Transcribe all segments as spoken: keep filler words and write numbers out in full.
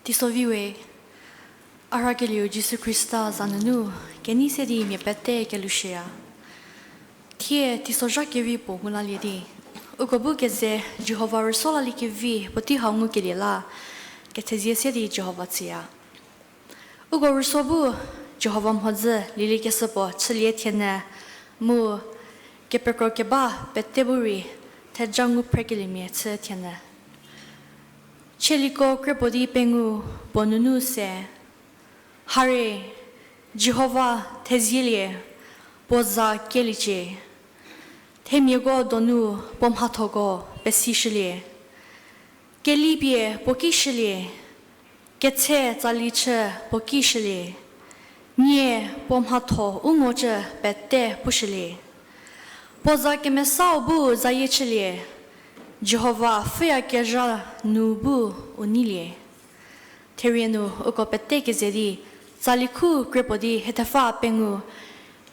Teisovi we, a rhakelieu Jisu Khrista za nunu kenei se di mia pete kelushüya. Thie teisozha kevi puo ngulalie di, uko bu keze Jihova rüso laliekevi puotei hau ngukelie la, kethezie se di Jihova tsüya. Uko rüso bu Jihova mhodzü lieliekeshü puo chülie thienyü, mu kepekro keba pete bu rei theja ngu phrekeliemia chü thienyü. Chieliko kre puo di pengou puo nunu se, hare, Jihova thezielie, puo za kieliecie. Themiako donu puo mhathoko pesishülie. Kelipie puo ki shülie, ketse tsali chü puo ki shülie, nie puo mhatho u ngocü pete pushülie. Puo za kemesau bu zayie chülie, Jihova pfhüyakezha nu bu u neilie. Therie nu uko pete keze di, tsali khu kre puo di hethepfü pengou,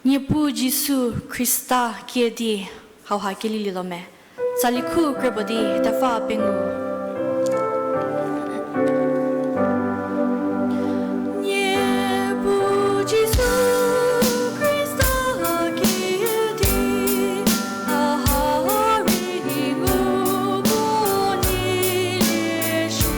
Niepuu Jisu Khrista kiüdi hauha kelielielo me. Tsali khu kre puo di hethepfü pengou. Niepuu Jisu Khrista kiüdi, a ha rei ngu mo neilie shi.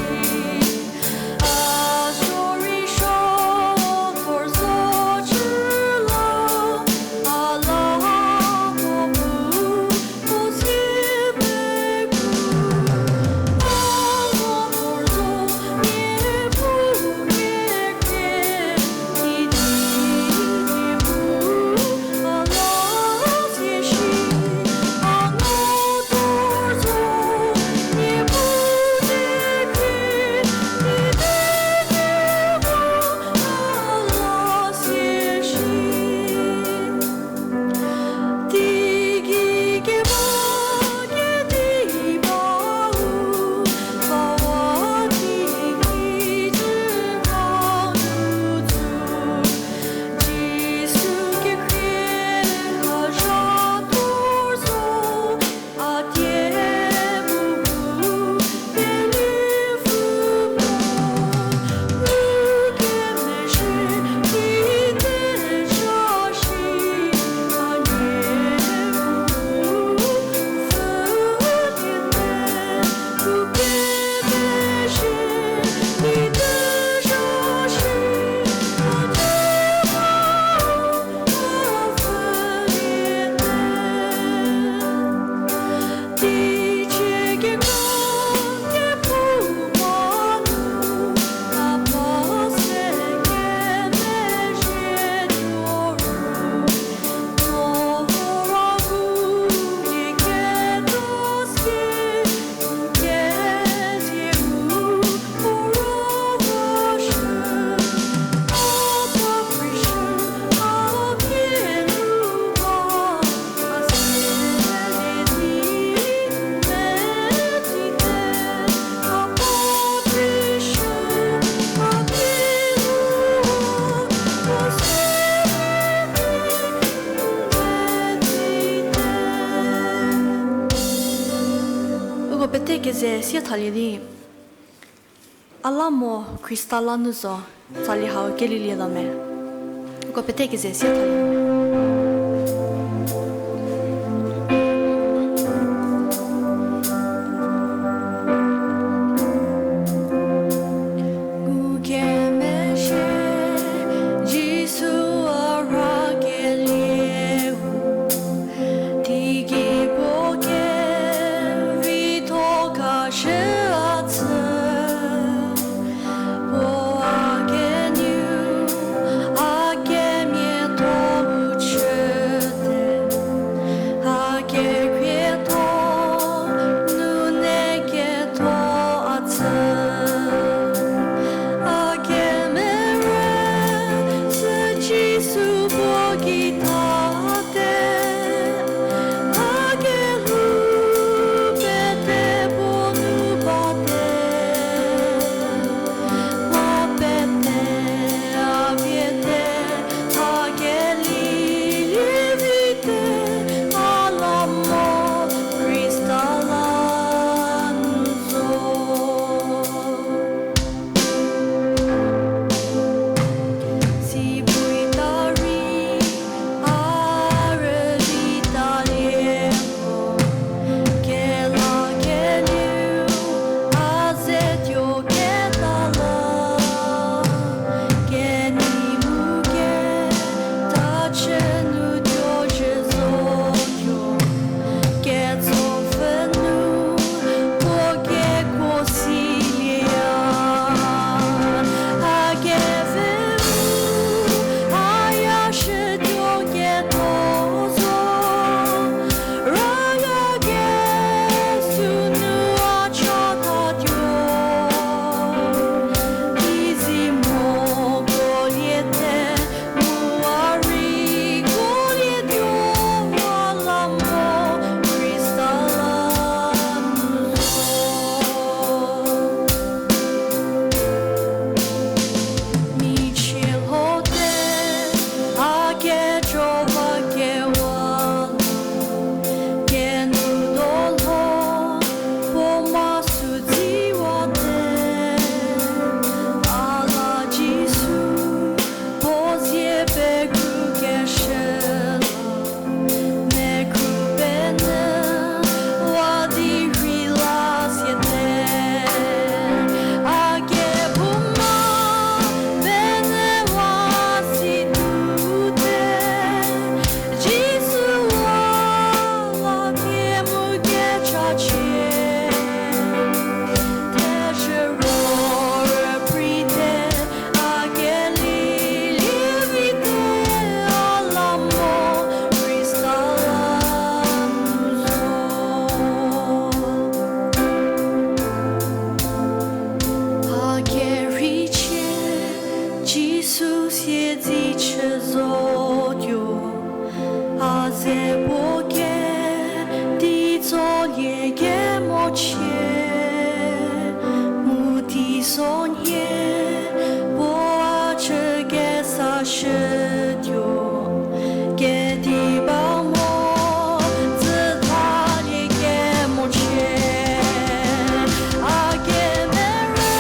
Uko pete keze sie thalie di, a la mo Khrista la nu zo, tsali hau kelielielo me. Uko pete keze sie thalie. Ngukemezhie Jisu a rhakelieu, teigei puo kevitho khashü a tsü, puo a kenieu, a kemiatho Ze puo kedi tsolie kemochie, mu teisonhie puo a chü kesashütuo, kedi ba mo züthalie kemochie, a kemerü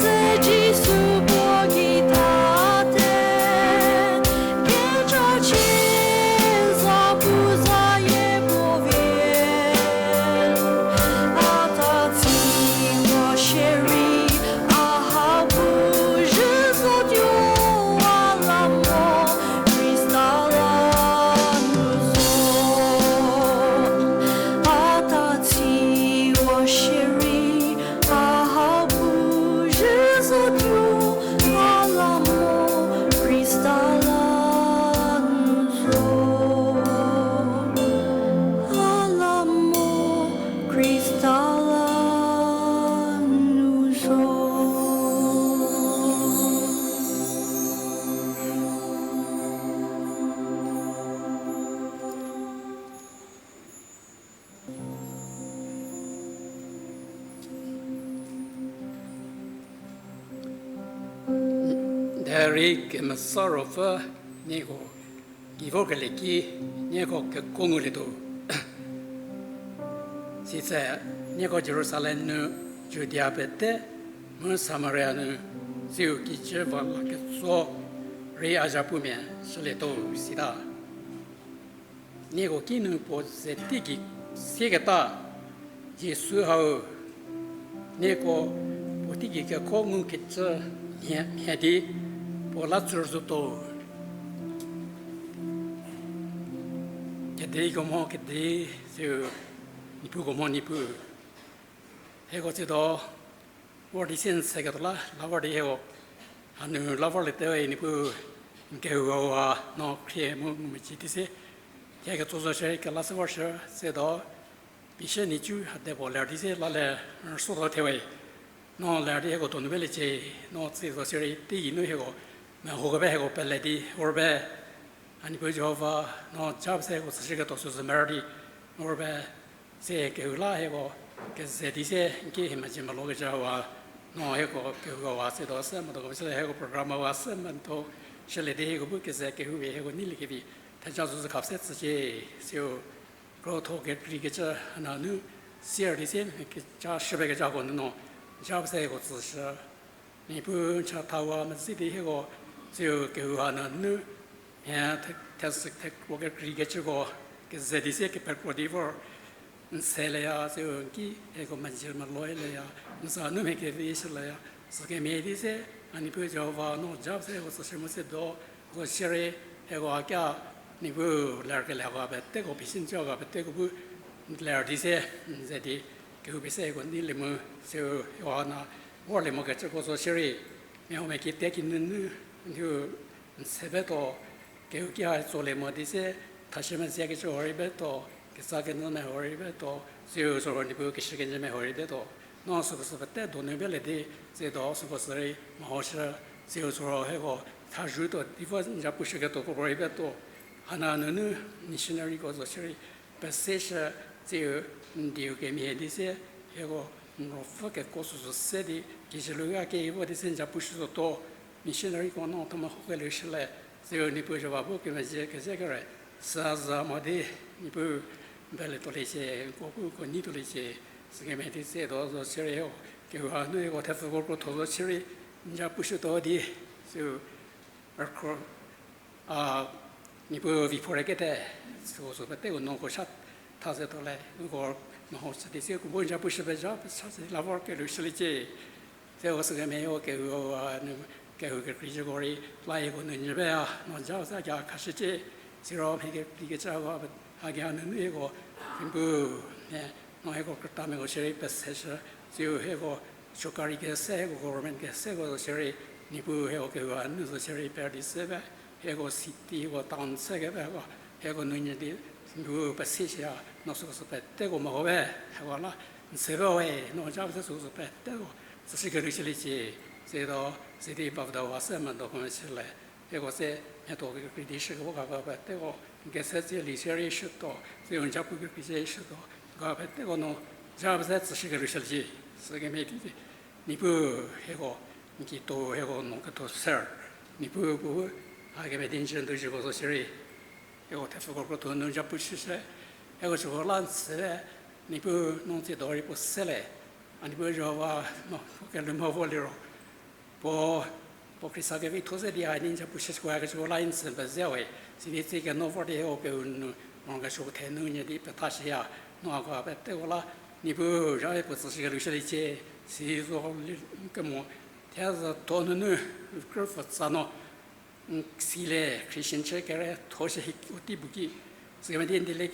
se Jisu puo ki tate, kecha chie za pu zayie puo vie. A tatsi wa shierei, a hau pu zhü zotuo, a la mo Khrista la nu zo. A tatsi wa shierei, a hau pu zhü zotuo, a la mo Khrista la nu zo. A la mo Khrista la nu zo. Derei Kemesa Ruopfü nieko gei vorkelie ki nieko keko ngulietuo. Sitse nieko Jerusalem nu, Judia pete, mu Samaria nu, siu kijü va la ketso rei a zhapumia shülietuo sita. Nieko kinu puo ze teigei sieketa Jisu hau, nieko puo teigei keko ngukecü mhie, mhie di puo la tsur zotuo. Kedi kemo kedi, siu Niepuu kemo Niepuu. Hieko tsiedo vor di sie n seketuo la, la vor di hieko hanu la vorliete we Niepuu, n kehou hau no khrie mu ngumezhie di se, thie ketso zo shierei kela se vorshü, tsiedo pishü nhicu hade puo ler di se la le rüsuo zo thie we. No ler di hieko donu beliecie, no tsiedo shierei teigei nu hieko meho kebe hieko pele di vor be. A Niepuu Jihova, no japie se hieko tsüshüketuo süsü mer di vor be. Se kehou la hieko keze di se n ki hie mezhie melou kecü hauha, no hieko kehou hauha tsiedo se medo kebe se hieko program hauha se medo shülie di hieko bu keze kehou pie hieko neiliekevi theja zozü khapie se tsücie, siu krotho kekreikecü hanu nu sier di se kecha shüpie kecü hako nu no japie se hieko tsüshü. Niepuu n chathawa mezhie di hieko, siu kehou hanu nu, mhie the, thesü thekro kekreikecüko keze di se kepekro di vor n seleya, siu n ki hieko mezhie meloileya, n za nu mhie kevi shüleya, sükemhie di se, a Niepuu Jihova no japie se hieko tsüshü mu se do, zo shierei hieko a kea Niepuu lerkelie ga peteko, pisi n ca ga peteko bu ler di se, n ze di kehou pie se hieko neilie mu, siu hieko hanu vorlie mokecüko zo shierei, mia huomia kite kinunu, n thiu n se betuo, kehouki ha tsolie mo di se, thashü mezhiekecü huorei betuo, ketsa kenyü meho rei betuo, siu süro Niepuu keshü kenyü meho rei betuo, no süko sü pete donu belie di, tsiedo süko sü rei mehoshü, siu süro hieko thazhü tuo di vo n za pushüketuoko rei betuo, hanu nunu missionaryko zo shierei peseshü, siu n dieu kemhie di se, hieko n ruopfü keko süsü se di, kijü lu ga kevi vo di se n za pushü zotuo, missionaryko no themia hokelie shülie, siu Niepuu Jihova bu kemezhie keze kere, süa za mo di, Niepuu n pele tuoliecie, n ko bu ko nei tuoliecie, sükemhie di tsiedo zo shierei hieko kehou hanu hieko thepfüko krotho zo shierei n za pushütuo di, siu rükhro, a, Niepuu vi phorei kete, süko sü peteko no ko cha tha ze tuo le, uko meho chü di se ko bu n za pushü pie za pe cha se la vorkelie shüliecie. Siu sükemhie hieko kehou, a, nu, kehou kekreicüko rei la hieko nu nyü peya, no japie se a khashücie, siro mhie kekreikecü hako, haki ha nunu hieko, Niepuu, e, no hieko krütamiako shierei peseshü, siu hieko sorkari kese, hieko government keseko zo shierei, Niepuu hieko kehou hanu zo shierei per di se be, hieko city, hieko town sekebe hako, hieko nu nyü di, Niepuu peseshüya, no süko sü peteko meho be, hako la, n se be we, no japie se süko sü peteko tsüshükelie shüliecie, tsiedo, sidi bavdawa se medo kemeshülie, hieko se, mhietuo kekrei di shükevo kaba peteko, N kese tsie li se rei shütuo, tsie n japu kekrei se shütuo, ga peteko nu, ja pese tsüshü kelushüliecie, sükemhie di, Niepuu hieko, n kituo hieko nu ketho ser, Niepuu bu, hakemhie di n jü n dojiko zo sirei, hieko thepfuko krotho nu japu shüshü, hieko süko la n tsüe, Niepuu no n tsiedo rei puo sele, a Niepuu Jihova, no, puo kelhou mho vo liro, puo, puo Khrista kevitho ze di a di n japu shüshüko hakecüko la n tsü pezie we, sidi tsie keno vor di hieko keu nu, morokesuo the nu nie di pethashüya, no hako peteko la, Niepuu ja puo tsüshü kelushüliecie, si zo li kemo, thie zütho nunu, krüpfü tsa no, n sile Christian chü kere tho shü hi u tei bu ki, sükemhie di n di le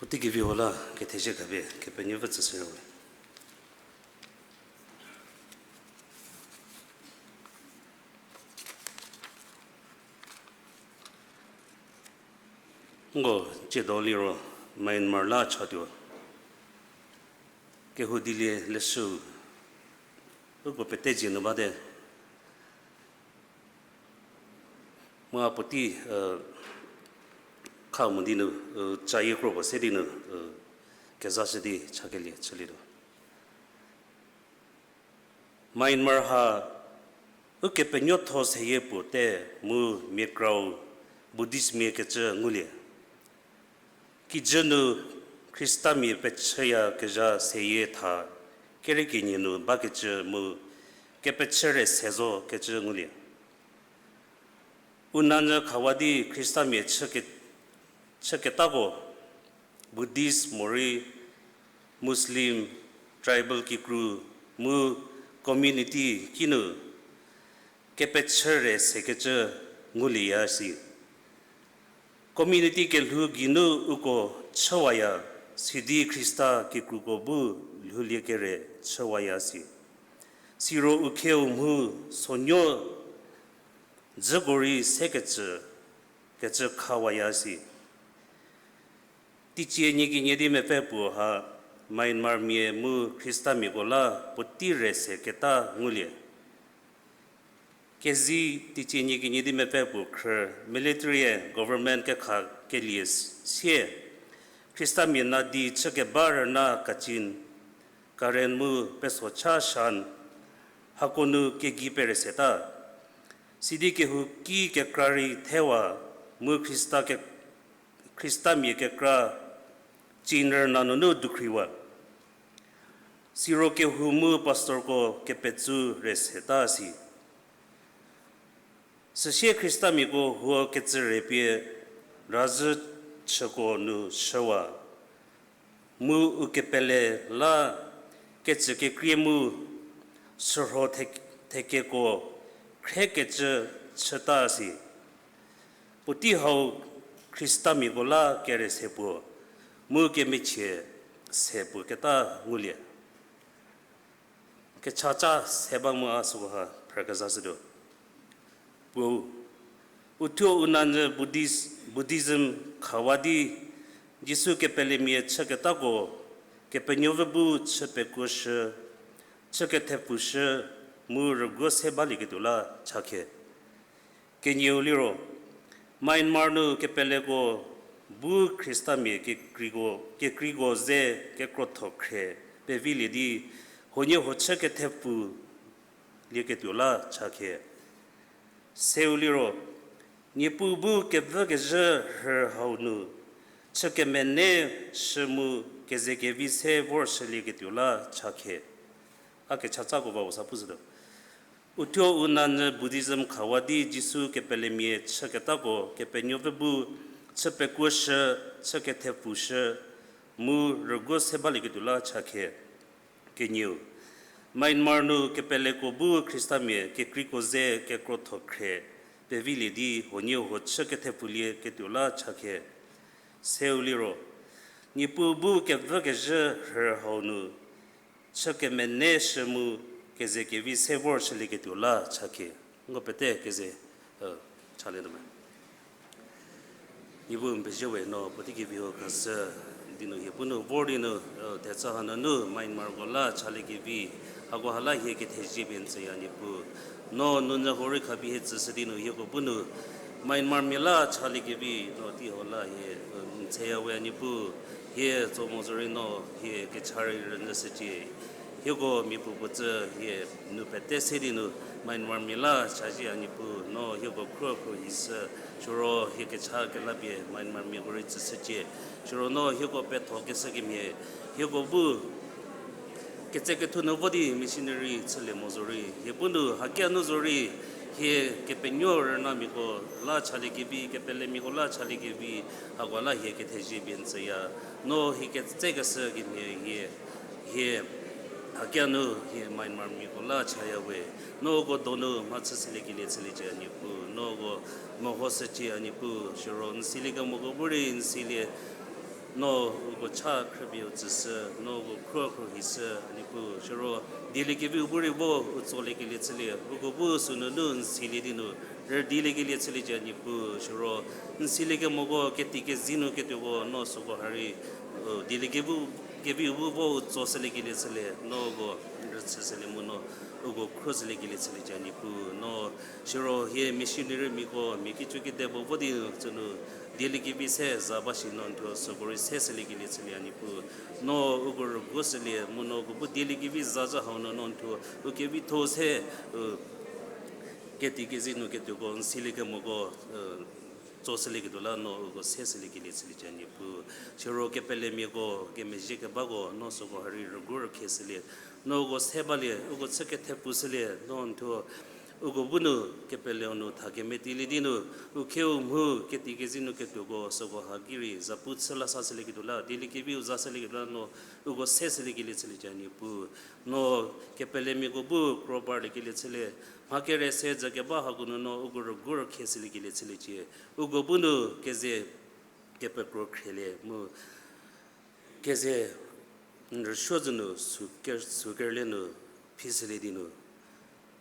Puotei kevi hau la kethezie khapie Kepenuopfü tsüshüwe. Nko tsiedo liro Myanmar la chatuo. Kehoudilie leshüu uko pete dzie nu bate. Mu a puotei, eh, kha mo di nu, eh, cayie kro puo se di nu, eh, kezashü di chakelie chülietuo. Myanmar ha ukepenuotho seyie puo te mu mia krau Buddhistmia kecü ngulie. Kijü nu Khristamia pechüyakezha seyie tha kerekenie nu bakecü mu kepechü re se zo kecü ngulie. U nanyü khawa di Khristamia chüke-, chüketako Buddhist morei Muslim, tribal kikru mu community kinu kepechü re sekecü ngulieya si. Community kelhou geinu uko chüwaya, sidi Khrista kikruko bu lhoulie kere chüwaya si. Siro u khieu mhu sonuo dzüko rei sekecü, kecü khawaya si. Teicie nyie kenie di mepfü puo ha Myanmarmia mu Khristamiako la puotei re seketa ngulie. Kezi teicie nyie kenie di mepfü puo khrü military-e government kekha kelie sie, Khristamia nadi chükeba rüna Kachin, Karen mu pesocha Shan, hako nu kegei pere seta. Sidi kehouki kekra rei thewa mu Khrista ke-, Khristamia kekra, ciner na nunu dukhriwa. Siro kehou mu pastorko kepetsü rei seta si. Süsie Khristamiako huo kecü rei pie razhü chüko nu shüwa. Mu u kepele la kecü kekrie mu sürho the-, thekeko khrekecü chüta si. Puotei hau Khristamiako la kere se puo, mu kemechie se puo keta ngulie. Kechaca se ba mu a süko ha phrükezha shütuo. Puo, uthuo u nanyü Buddhist, Buddhism khawa di, Jisu kepelemia chüketako, Kepenuopfü bu chü pekuoshü, chü kethepfushü, mu rüguo se balieketuo la chakhe. Kenieu liro, Myanmar nu kepeleko bu Khristamia kekreiko, kekreiko ze kekrotho khre pevilie di, huoniehuo chü kethepfu lieketuo la chakhe. Seu liro, Niepuu bu kevükezhü rhü hau nu, chü kemene shü mu kezekevi se vorshülieketuo la chakhe. A kechatsako va u sa pushütuo. Uthuo u nanyü Buddhism khawa di Jisu kepelemia chüketako Kepenuopfü bu chü pekuoshü, chü kethepfushü, mu rüguo se balieketuo la chakhe. Kenieu, Myanmar nu kepeleko bu Khristamia kekreiko ze kekrotho khre pevilie di huoniehuo chü kethepfulieketuo la chakhe. Seu liro, Niepuu bu kevükezhü rhü hau nu, chü kemene shü mu kezekevi se vorshülieketuo la chakhe. Ngo pete keze, e, chalietuo me. Niepuu n pezie we, no puotei kevi hau khashü di nu hie bu nu vor di nu, e, thechü hanunu Myanmarko la chaliekevi, hako ha la hie kethezie pie n tsüya Niepuu. No nounyü huorei khapie hie tsüshü di nu hieko bu nu Myanmarmia la chaliekevi, no tei hau la hie, e, n tsüya we Niepuu. Hie tso mo zorei no hie kecha rei rünyüshücie. Hieko miapuo puo tsü hie nu pete se di nu Myanmarmia la chazhie a Niepuu, no hieko khruokhro hishü, siro hie kecha kelapie Myanmarmiako rei tsüshücie. Siro no hieko pethokeshü kemhie, hieko bu ketsekethu nu vo di missionary chülie mo zorei, hie bu nu hakia nu zorei, hie kepenuo rünamiako la chaliekevi, kepelemiako la chaliekevi, hako la hie kethezie pie n tsüya. No hie ketsekeshü kemhie hie, hie hakia nu hie Myanmarmiako la chaya we. No uko donu mhachüshüliekelie chüliecie a Niepuu, no uko mehoshücie a Niepuu, siro n siliekemoko bu rei n silie, no uko cha khrüpie u tsüshü, no uko khruokhro hishü a Niepuu, siro dieliekeviu bu rei vo u tsoliekelie chülie, uko bu sünunu n silie di nu rüdieliekelie chüliecie a Niepuu, siro n siliekemoko keti kezi nu ketuoko no süko ha rei, u, dieliekeviu, keviu bu vo u tsoshüliekelie chülie, no uko rüchüshülie mu no uko khruoshüliekelie chüliecie a Niepuu, no siro hie missionarymiako mia kicu kedipuo vo di nu tsünu dieliekevi se za ba shi no n thuo süko rei seshüliekelie chülie a Niepuu, no uko rüguoshülie mu no uko bu dieliekevi za zhü hau nu no n thuo u kevitho se, u, keti kezi nu ketuoko n siliekemoko, e, tsoshülieketuo la no uko seshüliekelie chüliecie a Niepuu. Siro kepelemiako, kemezhie kebako no süko ha rei rüguo rükheshülie, no uko se balie, uko chü kethepfushülie, no n thuo uko bu nu kepeleu nu tha kemetilie di nu, u khieu mhu keti kezi nu ketuoko süko ha ki rei zapu chü la sashülieketuo la, dieliekeviu zashülieketuo la no uko seshüliekelie chüliecie a Niepuu. No kepelemiako bu kro parliekelie chülie, mha kere se dzü keba hako nu no uko rüguo rükheshüliekelie chüliecie. Uko bu nu keze kepekro khrielie mu keze n rüsuo zhü nu sü ker-, sü kerlie nu phishülie di nu,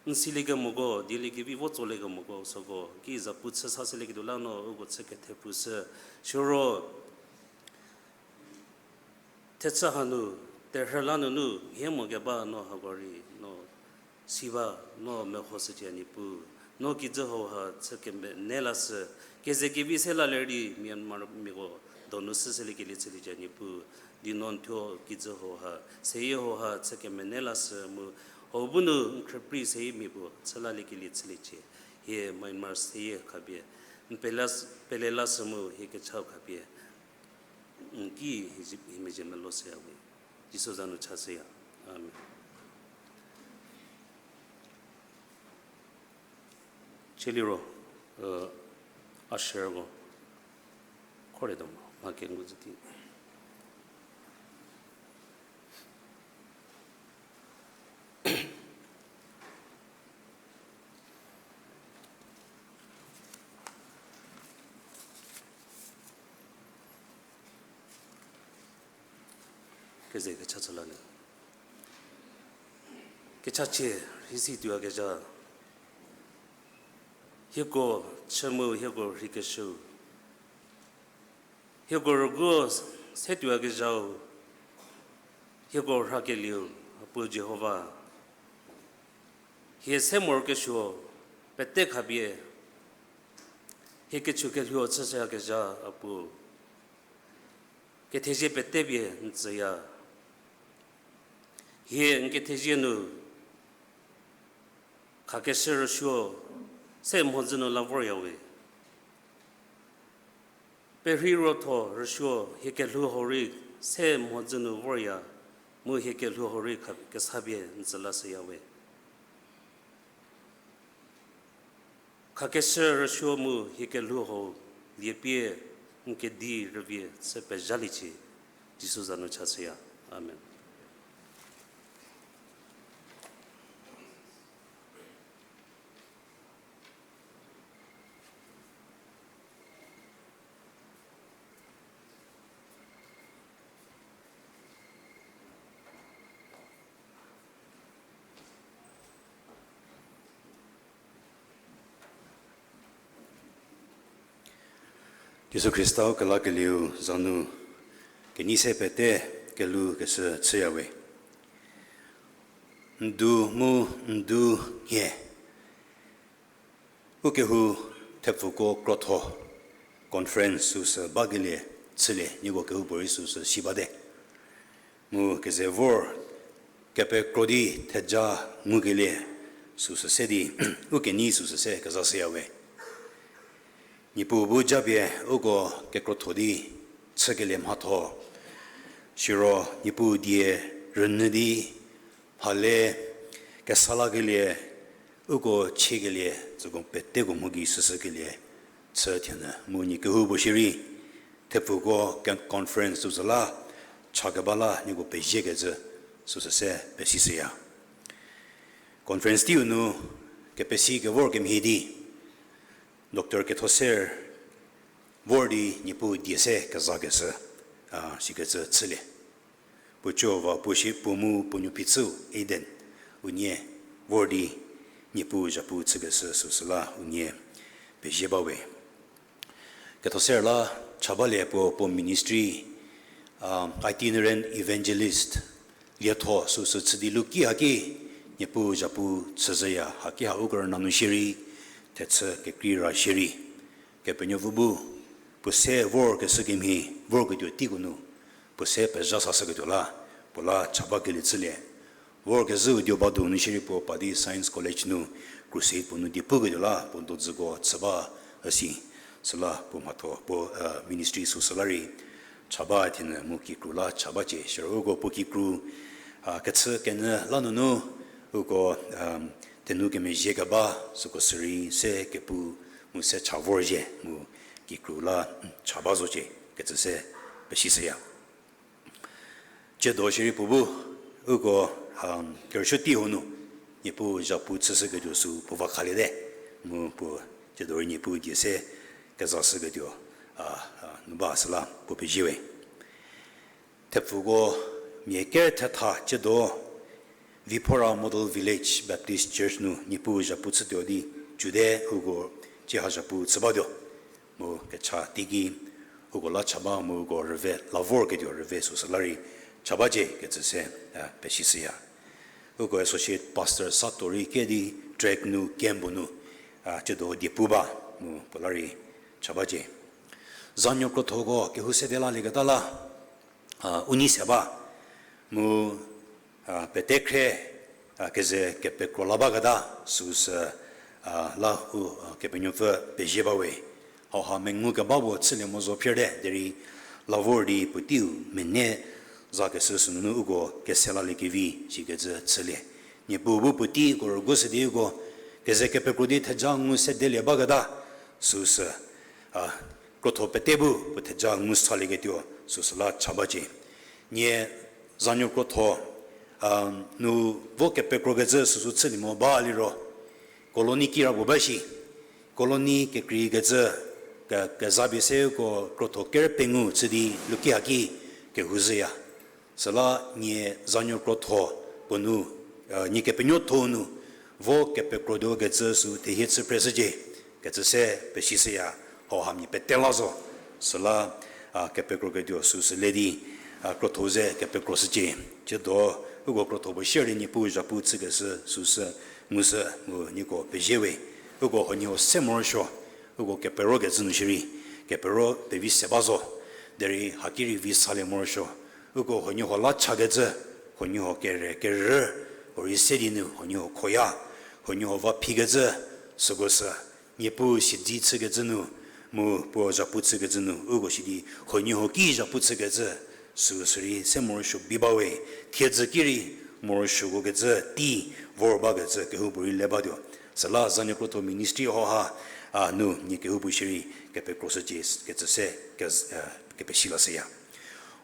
n siliekemoko, dieliekevi vo tsoliekemoko süko ki zapu chü sashülieketuo la no uko chü kethepfushü, siro thechü hanu, terhü la nunu mhie mo keba no hako rei no si ba, no mehoshücie a Niepuu, no kijü hau ha chü kemene lashü, kezekevi se la ler di Myanmarmiako donu shüshüliekelie chüliecie a Niepuu, di no n thuo kijü hau ha, seyie hau ha chü kemene lashü mu, hau bu nu n khrüprei seyie mia puo chü laliekelie chüliecie. Hie Myanmar seyie khapie n pele lashü mu hie kechau khapie n ki hie mezhie melo seya we. Jisu za nu chashüya. Amen. Chüliro, usherko khorietuo mo, mha kengu zhü di. Keze kecha chü la le. Kechachie rhei si tuoyakezha. Hieko chü mu hieko rheikeshüu, hieko rüguo se tuoyakezhau, hieko rhakelieu, Apuo Jihova, hie se morokesuo pete khapie hie kechu kelhuo chüshüyakezha Apuo, kethezie pete pie n tsüya. Hie n kethezie nu khakeshü rüsuo se mhodzü nu la vorya we. Perhei ruotho rüsuo hie kelhou hau rei se mhodzü nu vorya, mu hie kelhou hau rei kha- kesa pie n tsü lashüya we. Khakeshü rüsuo mu hie kelhou hau liepie n kedi rüvie chü pezhaliecie, Jisu za nu chashüya. Amen. Jisu Khrista u kelakelieu za nu kenei se pete kelhou keshü chüya we. N du mu n du nhie. Ukehou thepfuko krotho conference süsü bakelie chülie, nieko kehoupuorei süsü si bate. Mu keze vor kepekro di theja ngukelie süsü se di, u kenei süsü se kezashüya we. Niepuu bu japie uko kekrotho di chükelie mhatho. Siro Niepuu die rünyü di, hale kesa lakelie, uko chiekelie, tsüko peteko mho gei süsükelie chü thienyü mu nie kehoupuo shierei, thepfuko conference süsü la cha keba la nieko peziekecü süsü se pesishüya. Conference teiu nu kepesi kevor kemhie di, Doctor Kethoser vor di Niepuu die se kezakeshü, a, sikecü chülie. Puo co va puo shie puo mu puo nuo phichüu Aiden unie vor di Niepuu zhapu chükeshü süsü la unie pezie ba we. Kethoser la cha balie puo, puo ministry, a, itinerant evangelist lietho süsü chü di luki haki Niepuu zhapu chüzhüya, haki ha uko rüna nu shierei, thechü kekrei ra shierei. Kepenuopfü bu puo se vorkeshü kemhie, vorketuo teiko nu puo se pezha sashüketuo la, puo la cha bakelie chülie. Vorkezhüu Deobadu nu shierei puo pa di Science College nu crusade puo nu die puketuo la puo dodzüko chü ba üsi. Süla puo mhatho puo, a, ministry süsü la rei cha ba thienyü mu kikru la cha bacie. Siro uko puo kikru, a, kechü kenyü lanunu uko, a, thenu kemezhie keba süko sürei se kepu mu se cha vorzhie mu kikru la cha ba zocie kecü se pesishüya. Tsiedo shierei puo bu uko, a, kerüsuo tei hau nu Niepuu zhapu chüshüketuo sü puo va khaliete. Mu puo tsiedo rei Niepuu die se kezashüketuo, a, a, nu ba süla puo pezie we. Thepfuko mia ker thetha tsiedo Viphora Model Village Baptist Church nu Niepuu zhapu chütuo di, cüde uko cie ha zhapu chü batuo. Mu kecha teiki uko la cha ba mu uko rüve la vorketuo rüve süsü la rei cha bacie kecü se, a, pesishüya. Uko associate pastor sato rei ke di track nu camp nu, a, tsiedo die pu ba mu puo la rei cha bacie. Zanuo krothoko kehou sede lalieketa la, a, u nei se ba mu, a, pete khre, a, keze kepekro la baketa süsü, a, la u, a, Kepenuopfü pezie ba we. Hauha mengu keba puo chülie mo zo phirte derei La vor di puoteiu mene zakeshü sünunu uko kese laliekevi shikecü chülie. Niepuu bu puotei uko rügushü di uko keze kepekro di theja ngu sedelie baketa, süsü, a, krotho pete bu puo theja ngu salieketuo süsü la cha bacie. Nie zanuo krotho, a, nu vo kepekrokecü süsü chülie mo ba liro, colony kirapuo ba shi, colony kekreikecü, ke, kezapie se uko krotho ker pengou chü di luki haki kehou zhüya. Süla nie zanuo krotho puo nu, a, nie kepenuotho nu vo kepekrotuo kecü sü thehie chü preshücie, kecü se pesishüya, hauha mia pete la zo. Süla, a, kepekroketuo süsü le di, a, krotho ze kepekroshücie. Tsiedo uko krotho puo shierei Niepuu zhapu chükeshü süsü ngushü mu nieko pezie we. Uko huoniehuo se morosuo, uko keperokecü nu shierei, kepero pevi se ba zo. Derei haki rei vi salie morosuo. Uko huoniehuo la chakecü, huoniehuo kere kerü, huorei se di nu huoniehuo khoya, huoniehuo va phikecü, süko sü, Niepuu siedze chükecü nu, mu puo zhapu chükecü nu uko sidi huoniehuo ki zhapu chükecü, süsü rei se morosuo bi ba we. Thiedzü ki rei morosuokecü tei vor bakecü kehoupuorei le batuo. Süla zanuo krotho ministry hauha, a, nu nie kehoupuo shierei kepekroshücie kecü se ke, a, kepesi lashüya.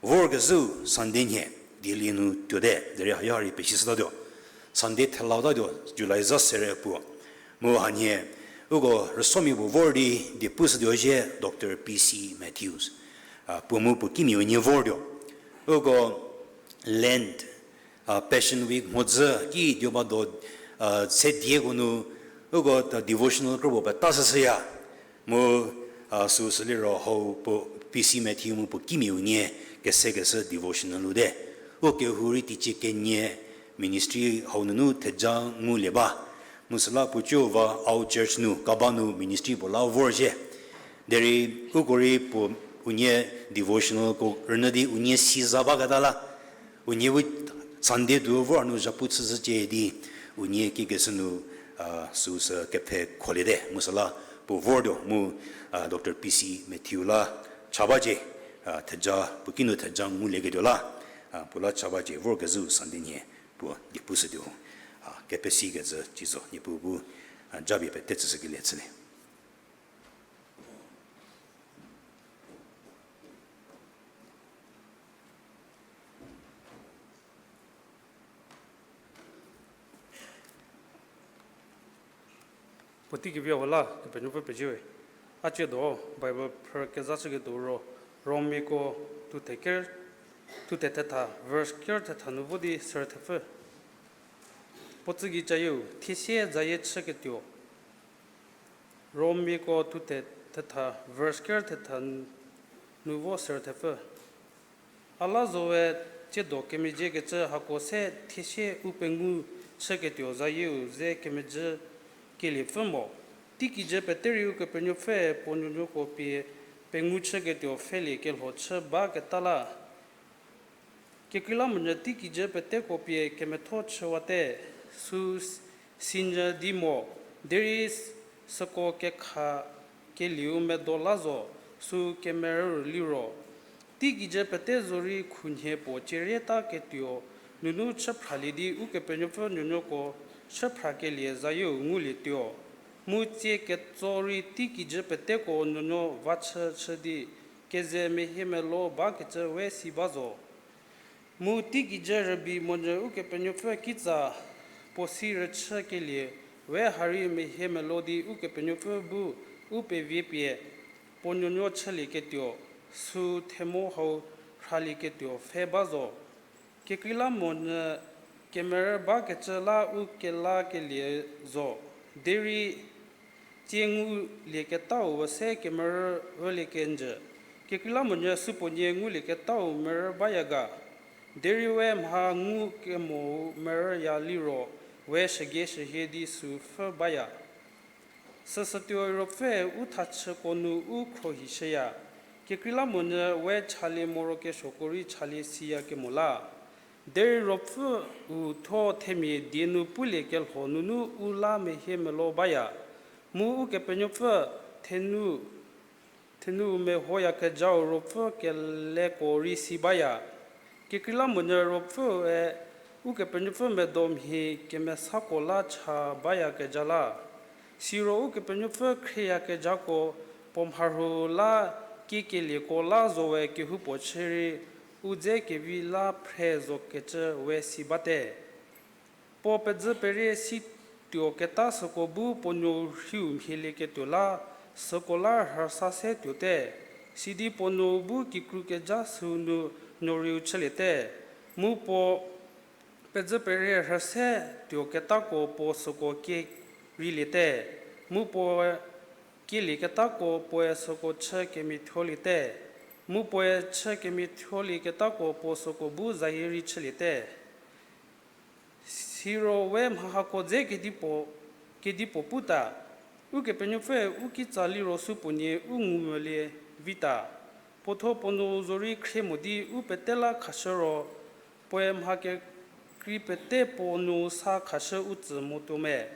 Vorkezhüu Sunday nhie, Delhi nu tuote, derei haya rei pesishütatuo. Sunday thelatatuo, July za sere puo. Mu hanhie, uko rüsomia puo vor di die pushütuo zhie Doctor P C Matthews. A, puo mu puo kimiau nie vortuo. Uko Lent, a, Passion Week mhodzü ki dioba do, a, se dieko nu, uko ta devotional kropuo peta shüshüya. Mu, a, süsü liro hau puo P C Matthew mu puo kimiau nie kesekeshü devotional lute. Ukehou rei teicie kenie ministry hau nunu theja ngulie ba. Mu süla puo cü va Our Church nu, kaba nu ministry puo la vorzhie. Derei uko rei puo unie devotionalko rünyü di unie si za baketa la, unie bu Sunday tuo vor nu zhapu chüshücie di, unie kikeshü nu, a, süsü kepfhe kholiete. Mu süla puo vortuo mu, a, Doctor P C Matthew la cha bacie, a, theja, puo kinu theja ngulieketuo la, a, puo la cha bacie vorkezhüu Sunday nhie puo die pushütuo. A, kepesikecü cizo Niepuu bu, a, japie pete tsüshükelie chülie. Puotei kevi hau la Kepenuopfü pezie we. A ciedo Bible phrü kezashüketuo ro, Romiako thuthe ker, thuthe thetha, verse ker thetha nu vo di serü thepfü. Puo tsügei cayieu thiesie zayie chüketuo. Romiako thuthe thetha, verse ker thetha nu vo serü thepfü. A la zowe, tsiedo kemezhiekecü hako se thiesie u pengou chüketuo zayieu ze kemezhü keliepfü mo. Teikijü pete rei Ukepenuopfü puo nuonuoko pie pengou chüketuo pfhelie kelho chü baketa la. Kekreilamonyü teikijü peteko pie kemetho chüwate, sü sinyü di mo, derei süko kekha kelieu medo la zo, sü kemerü liro. Teikijü pete zorei khunhie puo cierieta ketuo nunu chü phralie di Ukepenuopfü nuonuoko chü phrakelie zayieu ngulietuo. Mu tsie ketso rei teikijü peteko nuonuo va chü chü di keze mehie melo bakecü we si ba zo. Mu teikijü rübei monyü Ukepenuopfü kitsa puo si rüchükelie we harei mehie melo di Ukepenuopfü bu u pevie pie puo nuonuo chülieketuo, sü themo hau rhalieketuo pfhe ba zo. Kekreilamonyü kemerü bakecü la u kelakelie zo, derei tsie ngulieketau üse kemerü rülie kenjü. Kekreilamonyü supuonie ngulieketau merü baya ga, derei we mha ngu kemou merüya liro, we shügie shühie di sü pfhü baya. Süsütuoi Ruopfü u thachüko nu u khruohishüya, kekreilamonyü we chalie morokesuoko rei chalie siya kemo la. Derei Ruopfü u thuo themia die nu pulie kelho nunu u la mehie melo baya, mu Ukepenuopfü thenu, nu mehoyakezhau ruopfü keleko rei si baya. Kekreilamonyü ruopfüe Ukepenuopfü medo mhie kemesako la cha bayakezha la. Siro Ukepenuopfü khrieyakezhako puo mharhü la kiekelieko la zowe kehoupuo chü rei u dze kevi la phre zokecü we si bate. Puo pedzü perie si tuoketa süko bu puo nuou rhiu mhielieketuo la, süko la rhüsa se tuote, sidi puo nuou bu kikru kezha süu nu nuoriu chüliete, mu puo pedzü perie rhüse tuoketako puo süko kie reiliete, mu puoe kielieketako puoe süko chü kemiathuoliete, mu puoe chü kemiathuolieketako puo süko bu zayie rei chüliete. Siro we mha hako dze kedipuo, kedipuo puta, Ukepenuopfüe u kitsa liro supuonie u ngumvülie vita. Puothuo puo nuou zorei khrie mo di u pete la khashü ro, puoe mha kekrei pete puo nuou sa khashü u tsü mo tuo me.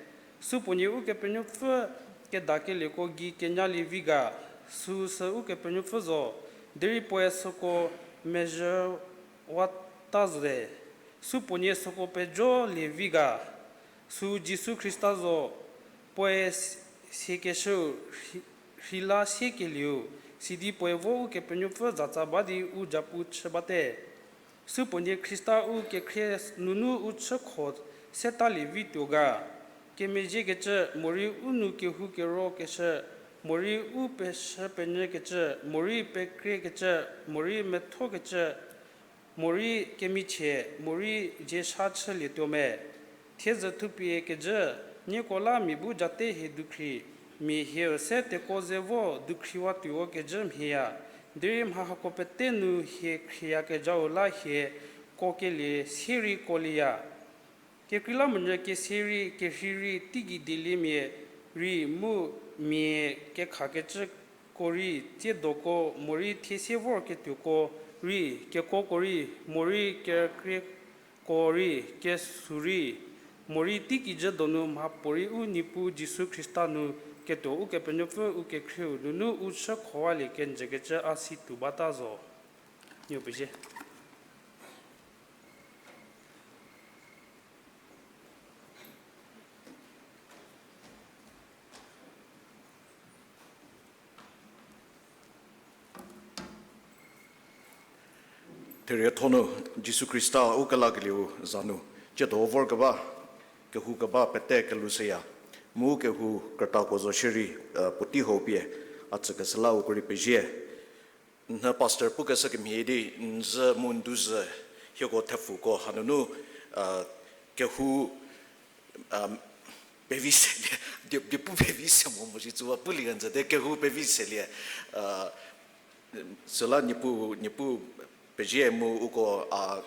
Supuonie Ukepenuopfü kedakelieko gei kenyalie vi ga, süu sü Ukepenuopfü zo, derei puoe süko mezhüwata zote. Supuonie süko pejolie vi ga, süu Jisu Khrista zo, puoe s-, siekeshüu rhi-, rheila siekelieu, sidi puoe vo Ukepenuopfü zatsa ba di u japu chü bate. Supuonie Khrista u kekhrie nunu u chükho setalie vi tuo ga, kemezhiekecü, morei u nou kehou kerokeshü, morei u peshü penyükecü, morei pekriekecü, morei methokecü, morei kemichie, morei ziesa chülietuo me. Thiedzü thupie kejü, nieko la mia bu jate hie dukhri, mia hieu se tekuo ze vo dukhriwa tuo kejü mhieya, derei mha hako pete nu hie khrieyakezhau la hie kuokelie sierei kuolieya. Kekreilamonyü kesie rei kerhei rei teigei dieliemia rei mu mia kekhakecüko rei, tsiedoko morei thiesie vorketuoko rei, kekuoko rei, morei kerükrieko rei, kesü rei, morei teikijü donu mhapuorei u Niepuu Jisu Khrista nu ketuo Ukepenuopfü u kekhrieu nunu u chükhowalie kenjükecü a si tuo bata zo. Niepuu pezie. Therietho nu Jisu Khrista u kelakelieu za nu, tsiedo vorkeba, kehou keba pete kelushüya, mu kehou krütako zo shierei, puotei hau pie, a tsükeshü la uko rei pezie. Nhü pastor pukeshü kemhie di, nzü mu nduzü, hieko thepfuko hanunu, kehou, pevi selie, die, diepu pevi se mo mo shi tsuwa pulie kenjü de kehou pevi selie, süla Niepuu, Niepuu pezie mu uko a,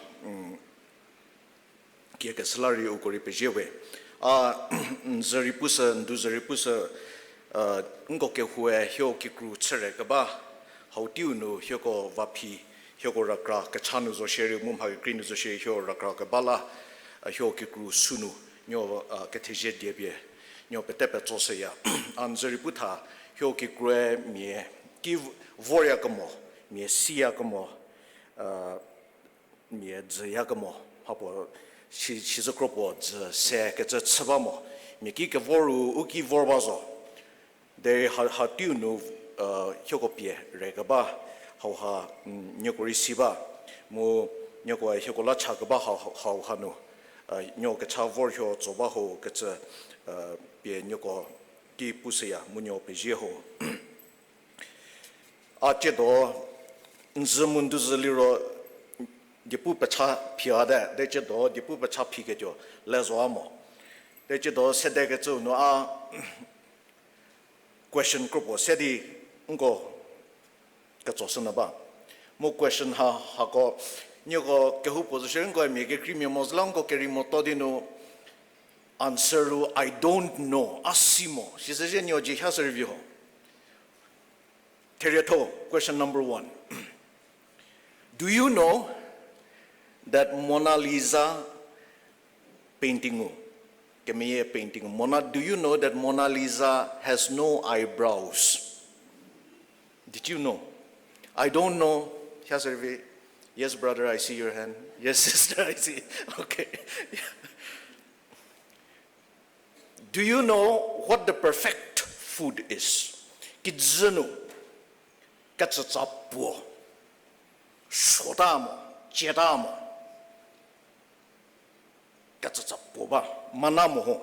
kiekeshü la rei uko rei pezie we. A, nzü rei pushü, nduzü rei pushü, nko kehoue hieko kikru chüre keba, hau teiu nu hieko vaphi, hieko rükra kecha nu zo shierei mu mha kekrei nu zo shierei hieko rükra keba la, hieko kikru sünu, nieko, kethezie die pie, nieko pete petsoshüya. A nzü rei pu tha, hieko kikrue mia ki vorya kemo, mia siya kemo, mia dzüya kemo, mhapuo shi, shizükro puo dzü se kecü chü ba mo, mia ki kevor ru u ki vor ba zo. Derei ha, ha teiu nu, hieko pie re keba, hauha, nieko rei si ba, mu nieko hieko la cha keba ha, hauha nu, nieko kecha vor hieko tso ba ho kecü, pie nieko ki pushüya mu nieko pezie ho. A tsiedo, nzü mu nduzü liro, diepu pecha phi a te, de tsiedo diepu pecha phiketuo le zo a mo. De tsiedo sedekecüu nu a question kropuo se di nko ketsoshünyü ba. Mu question ha, hako, nieko kehoupuo zo shierei nko mia kekreimia mo zü la nko kerei moto di nu answer ru I don't know, a si mo. Sisezhie nieko dzie ha shü rei vi ho. Therietho, question number one. Do you know that Mona Lisa painting-u, kemeyie painting-u, Mona, do you know that Mona Lisa has no eyebrows? Did you know? I don't know. Hia servi. Yes, brother, I see your hand. Yes, sister, I see. Okay. Do you know what the perfect food is? Kijü nu ketsütsa puo, suota mo, cieta mo, ketsütsa puo ba, mana mo ho.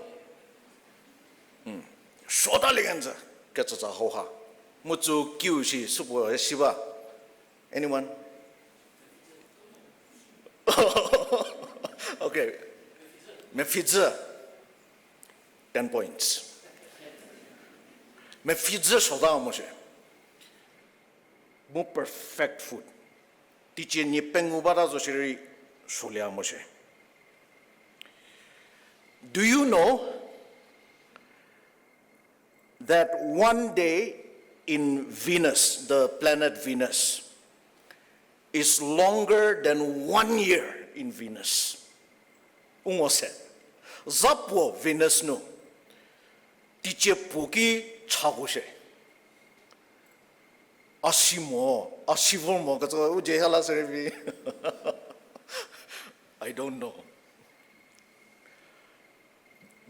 Hmm. Suota lie kenjü, ketsütsa hauha. Mu tsü kiu shi supuo si ba. Anyone? Okay. Mepfhizü. Ten points. Mepfhizü suota mo shi. Mu perfect food. Teicie nie pengou bata zo shierei suolie mo shi. Do you know that one day in Venus, the planet Venus, is longer than one year in Venus? U ngo se. Za puo Venus nu teicie puo ki chako shie. A si mo, a si vor mo, kecü u dzie ha la se rei vi. I don't know.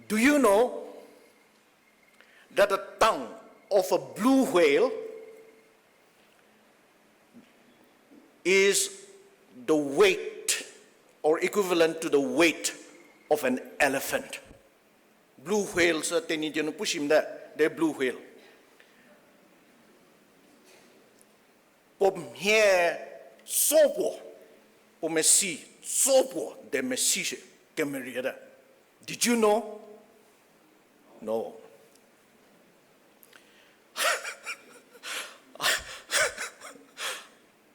Do you know that the tongue of a blue whale is the weight or equivalent to the weight of an elephant? Blue whale sü Tenyidie nu pu shi mte, the blue whale. Puo mhie so puo, puo mesi so puo, the mesi shie, kemeriete. Did you know? No.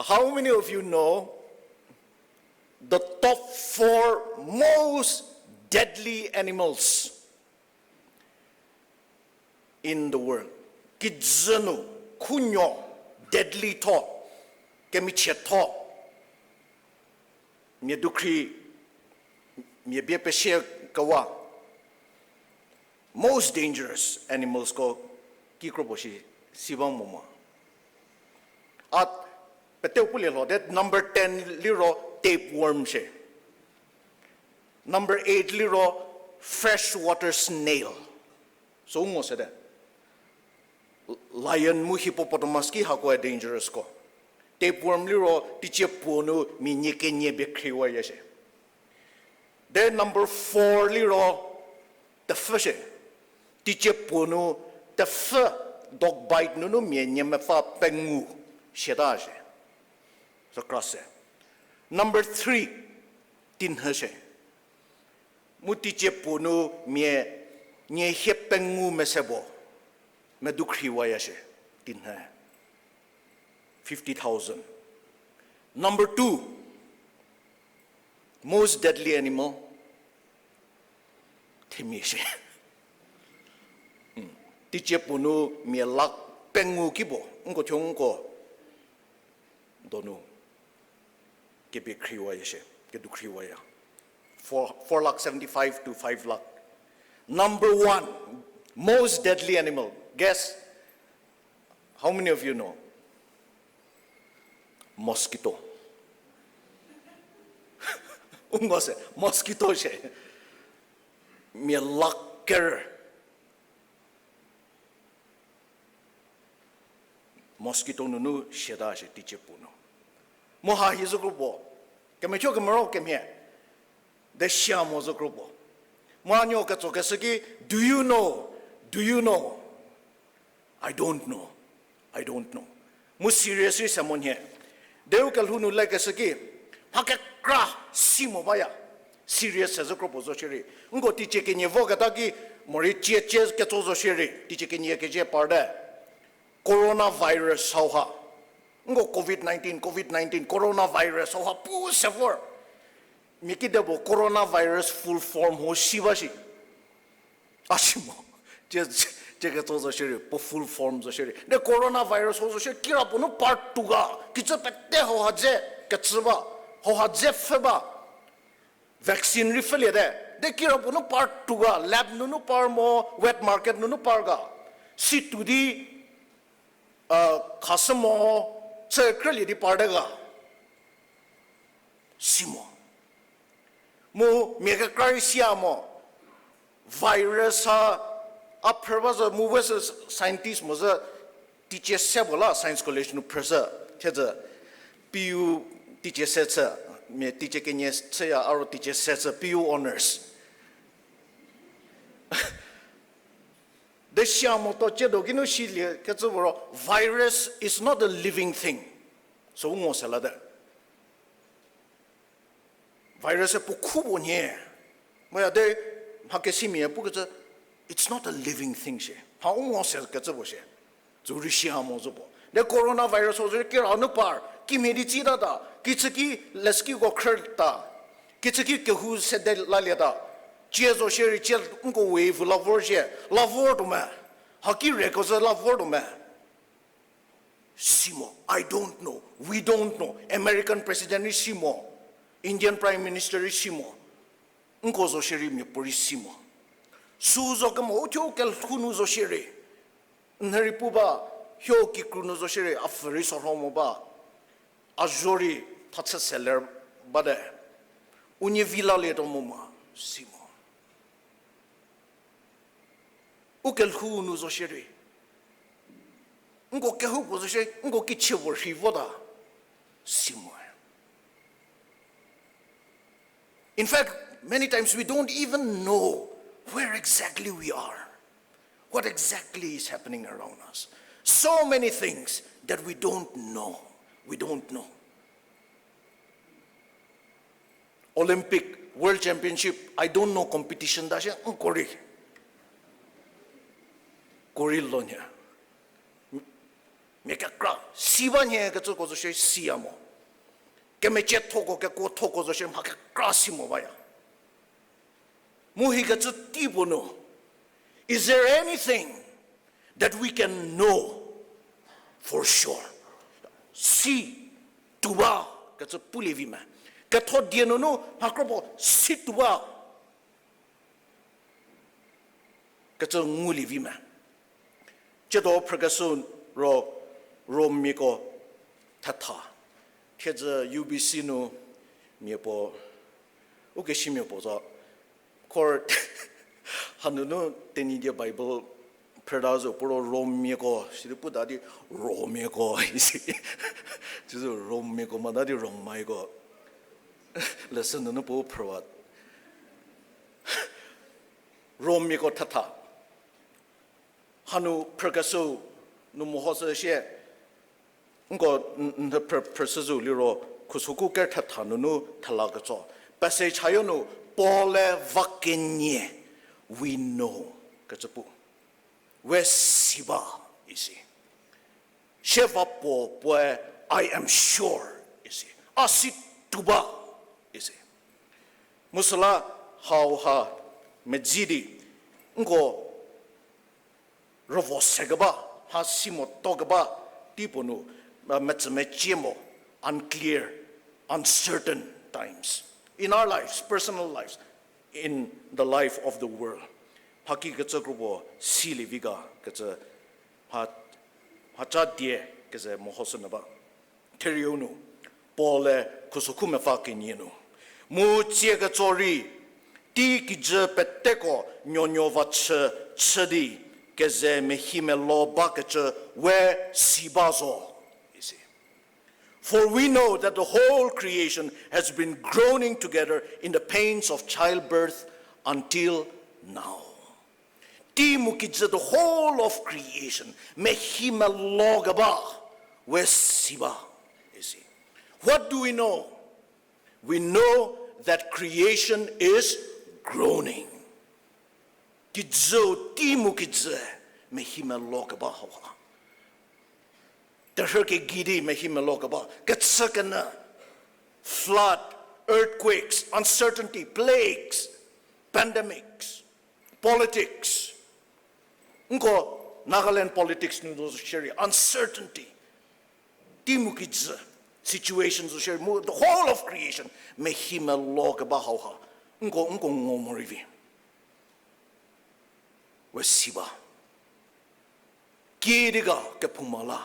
How many of you know the top four most deadly animals in the world? Kijü nu khunuo deadly tho, kemichietho, mia dukhri, mia bie pesie kewa, most dangerous animals ko kikro puo shi si ba mo ma. A peteu pulie lho te number ten liro tapeworm shie. Number eight liro freshwater snail. So ngo sete. Lion mu hippopotamus ki hakoe dangerous ko. Tapeworm liro teicie puo nu mia nie kenie bie khriwaya shie. Then number four liro tepfü shie. Teicie puo nu tepfü, dog bite nunu mia nie mepfü pengou siata shie. So kra se. Number three, tinhü shie. Mu teicie puo nu mia nie hie pengou mese puo medu khriwaya shie, tinhü. Fifty thousand. Number two, most deadly animal, themia shie. Teicie puo nu mia lakh pengou ki puo nko thuo nko donu kebie khriwaya shie, kedu khriwaya. Four, four lakh seventy-five to five lakh. Number one, most deadly animal. Guess, how many of you know? Mosquito. U ngo se, mosquito shie. Mia lakh ker. Mosquito nunu siata shie teicie puo nu. Mu ha hi zokro puo, kemecho kemero kemhie, de sia mo zokro puo. Mu a nuo ketsokeshü ki, do you know? Do you know? I don't know. I don't know. Mu serious rei se mo nhie. Deu kelhou nu lekeshü ki, mha kekra si mo baya. Serious se zokro puo zo shierei. Nko teicie kenie voketa ki, morei cie cie ketso zo shierei, teicie kenie kecie parte. Coronavirus hauha. Nko covid nineteen, covid nineteen, coronavirus hauha pu se vor. Mia kide puo coronavirus full form ho si ba shi. A si mo. Cie, cie ketso zo shierei, puo full form zo shierei. De coronavirus ho zo shie kira puo nu part two ga, kicü pete hauha dze kecü ba, hauha dze pfhü ba. Vaccine rei pfhüliete. De kira puo nu part two ga, lab nunu par mo, wet market nunu par ga. Si tuo di Khasü mo, chü krülie di parte ga. Si mo. Mu mia kekra rei sia mo. Virus ha, a phrü ba zü mu we sü scientist mo zü, teicie se puo la science college nu phrüshü, thiedzü, P U teicie se chü, mia teicie kenie chüya, a ro teicie se chü, P U honours. De sia mo to ciedo kinu silie kecü puo ro, virus is not a living thing. So u ngo se late. Virus-e puo khu puo nhie. Moya de, mha kesimia pukecü, it's not a living thing shie. Mha u ngo se kecü puo shie. Zürei sia mo zo puo. De coronavirus ho zo kira nu par, kimhie di tsitata, kichüki leskiko khrüta, kichüki kehou sede lalieta, cie zo shierei cie nko wave la vor shie, la vortuo me. Haki reko zü la vortuo me. Si mo, I don't know, we don't know. American president rei si mo, Indian prime minister rei si mo, nko zo shierei miapuorei si mo. Sü zo kemo uthuo kelhou nu zo shierei, nhie rei pu ba, huo kikru nu zo shierei, a pfü rei sorho mo ba, a zho rei thachü seler bate, unie vi lalietuo mo ma, si mo. U kelhou nu zo shierei, nko kehoupuo zo shie, nko kichie puo rhi vota, si mo. In fact, many times we don't even know where exactly we are, what exactly is happening around us. So many things that we don't know. We don't know. Olympic, World Championship, I don't know, competition ta shie, nko rei, ko rei lo nhie. Mia kekra si ba nhie kecüko zo shie siya mo. Kemeciethoko, kekuothoko zo shie mha kekra si mo baya. Mu hikecü tei puo nu, is there anything that we can know for sure? Si tuo ba kecü pulie vi me. Ketho die nunu mha kropuo si tuo ba kecü ngulie vi me. Tsiedo phrükeshü ro, Rommiako thetha. Thiedzü U B C nu mia puo, u kesimia puo zo. Khor, hanunu Tenyidie Bible phrüta zo puo ro Rommiako sidi puta di Rommiako isi. Tsizü Rommiako mota di Rommaiko. Lesson nunu puo phrüwa. Rommiako thetha. Hanu phrükeshü nu meho shü shie, nko n, n, phrü, phrüshü zo liro, khusokhu ker thetha nunu thela ketso. Passage hayo nu, Paul-e va kenie, we know, kecü pu. We si ba, isi. Sie va puo, puoe, I am sure, isi. A si tuo ba, isi. Mu süla hauha medzi di, nko rüvo se keba, mha si motuo keba, tei puo nu, metsümecie mo, unclear, uncertain times. In our lives, personal lives, in the life of the world. Mhaki kecü kropuo silie vi ga kecü, mha, mhaca die keze mehoshünyü ba. Therieu nu, Paul-e khusokhu mepfü kenie nu, mu tsie ketso rei, tei kijü peteko nuonuo va chü, chü di, keze mehimelo bakecü we si ba zo, isi. For we know that the whole creation has been groaning together in the pains of childbirth until now. Tei mu kijü, the whole of creation, mehimelo keba, we si ba, isi. What do we know? We know that creation is groaning. Kijü, tei mu kijü, mehimelo keba hauha. Terhü kegei di mehimelo keba, kechükenyü, flood, earthquakes, uncertainty, plagues, pandemics, politics. Nko Nagaland politics nu zo shierei, uncertainty. Tei mu kijü, situation zo shierei, mu the whole of creation, mehimelo keba hauha. Nko, nko ngo morei vi. We si ba. Kiüdi ga kephouma la,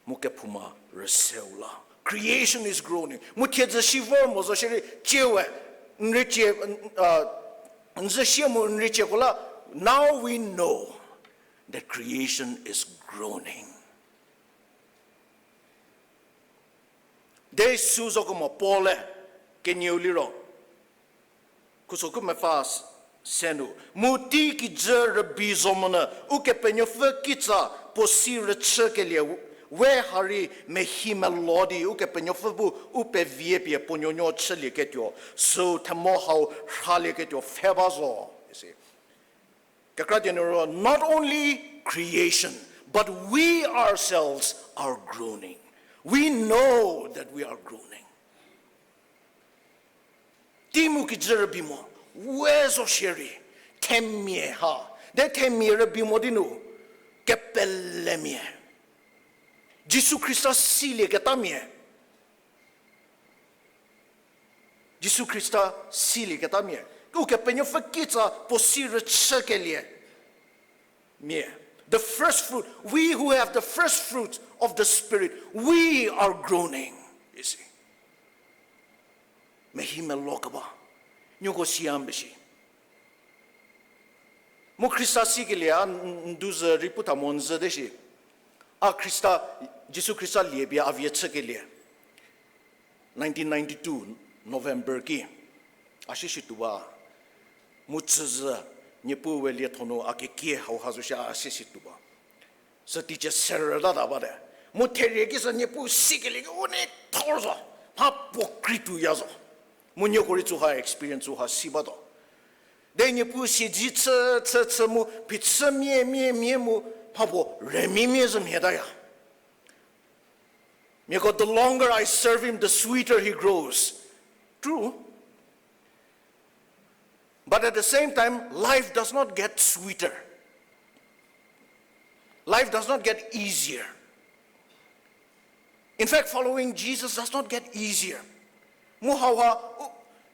Mu kephouma rüseu la. Creation is groaning. Mu thiedzü shi vor mo zo shierei, tsie we, n rei tsie, n, a, n zü sie mu n rei tsieko la, now we know that creation is groaning. De sü zo kemo Paul-e, kenieu liro, khuso khu mepfü s-, se nu, mu tei kijü rübei zo monyü, Ukepenuopfü kitsa puo si rüchükelie, we ha rei mehi melo di Ukepenuopfü bu u pevie pie puo nuonuo chülieketuo, süu themo hau rhalieketuo pfhe ba zo, isi. Kekra die nu ro, not only creation, but we ourselves are groaning. We know that we are groaning. Tei mu kijü rübei mo, we zo shierei, themia ha, de themia rübei mo di nu, kepelemia. Jisu Khrista silieketamia. Jisu Khrista silieketamia. Ukepenuopfü kitsa puo si rüchükelie mia. The first fruit, we who have the first fruit of the Spirit, we are groaning, you see. Mehi melo keba. Nieko siya mbe shi. Mu Khrista sikelie a n-, n-, ndu zü rei pu tha mo n zü de shi. A Khrista, Jisu Khrista lie pie a vie chükelie. Nineteen ninety-two November ki. A shishi tuo ba. Mu tsüzü, Niepuu we lietho nu a kekie hauha zo shi a shishi tuo ba. Sü teicie serü tata bate. Mu therie ki sü Niepuu sikelie ki u nei thor zo. Mha puo kri tuoya zo. Mu nieko rei tsüha experience tsüha si batuo. De Niepuu siedze chü, chü, chü mu, phichümia, mia, mia mu, mha puo remimia zhü mhie taya. Miako, the longer I serve him, the sweeter he grows. True. But at the same time, life does not get sweeter. Life does not get easier. In fact, following Jesus does not get easier. Mu hauha, u,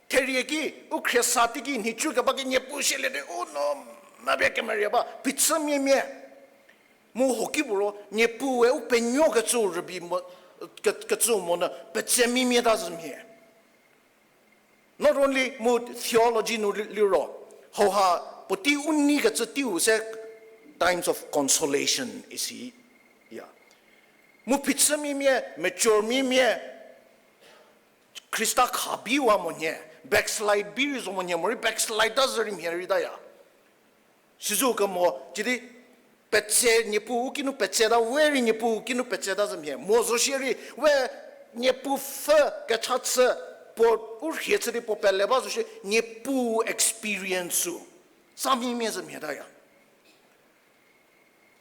therie ki, u khriesa teiki nhicu keba ki Niepuu silie di u no, mha pie kemerie ba, phichümia mia. Mu hoki puo ro, Niepuu we u penuo kecü rübei mo, ke-, kecü monyü, petse mimia ta zhü mhie. Not only mu theology nu li-, liro, hauha puotei u nei kecü teiu se times of consolation isi ya. Mu phichümia mia, mature mia mia, Khrista khabiwa monyü, backslide bi rei zo monyü, morei backslide ta zhü rei mhie rei taya. Sizo kemo, sidi petse Niepuu kinu petseta, we rei Niepuu kinu petseta zhü mhie. Mo zo shierei, we Niepuu pfü kecha chü, puo u rhie chü di puo pele ba zo shie, Niepuu experience-u. Sa mimia zhü mhie taya.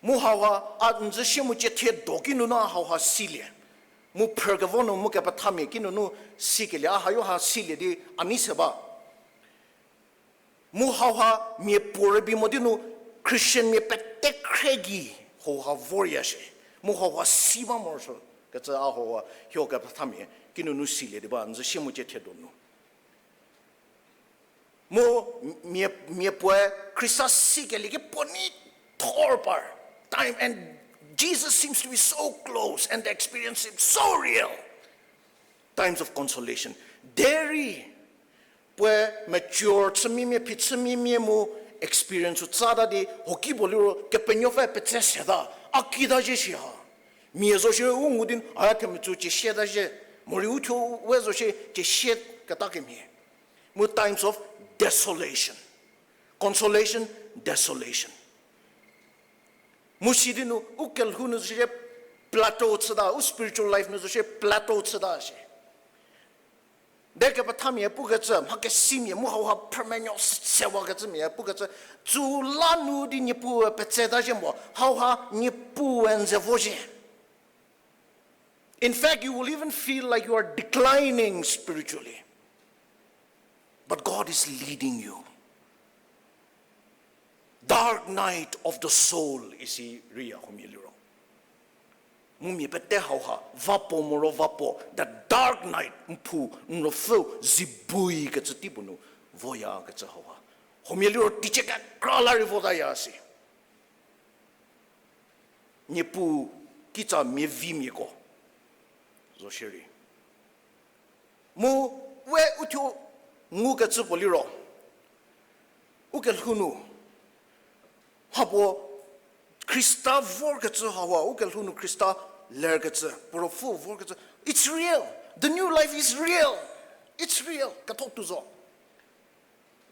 Mu hauha, a n zü shie mu cie thie do kinunu a hauha silie. Mu phrükevo nu mu kepethamia kinunu sikelie, a hayo ha silie di a nei se ba. Mu hauha mia puo rübei mo di nu Christian mia pete khre gei hauha vorya shie. Mu hauha si ba morosuo kecü a hauha hio kepethamia kinunu silie di ba, n zü shie mu cie thie do nu. Mu mia, mia puoe Khrista sikelie ki puo nei thor par. Time and Jesus seems to be so close and the experience seems so real. Times of consolation. Derei puoe mature chü mimia, phichü mimia mu experience-u tsata di hoki puo liro Kepenuopfü petse seta, a kita zhie shi ha. Mia zo shie u ngu di, a themia tsü cie sieta zhie, morei u thuo we zo shie cie sie keta kemhie. Mu times of desolation. Consolation, desolation. Mu sidi nu, u kelhou nu zo shie plateau chüta, u spiritual life nu zo shie plateau chüta shie. De kepethamia pukecü, mha kesimia mu hauha phrümenuo se-, sewakecümia pukecü, tsü la nu di Niepuue petseta zhie mo, hauha Niepuue n ze vo zhie. In fact, you will even feel like you are declining spiritually. But God is leading you. Dark night of the soul isi riya huomia liro. Mu mia pete hauha, vapuo moro vapuo, that dark night, n phu, n ruopfüu, zibui kecü tei puo nu, voyakecü hauha. Huomia liro teicie kekra la rei votaya si. Niepuu Kitsa miavimiako zo shierei. Mu we uthuo ngukecü puo liro, ukelhou nu, mhapuo Khrista vorkecü hawa, ukelhou nu Khrista lerkecü, puo ruopfü vorkecü. It's real. The new life is real. It's real. Ketho tuo zo.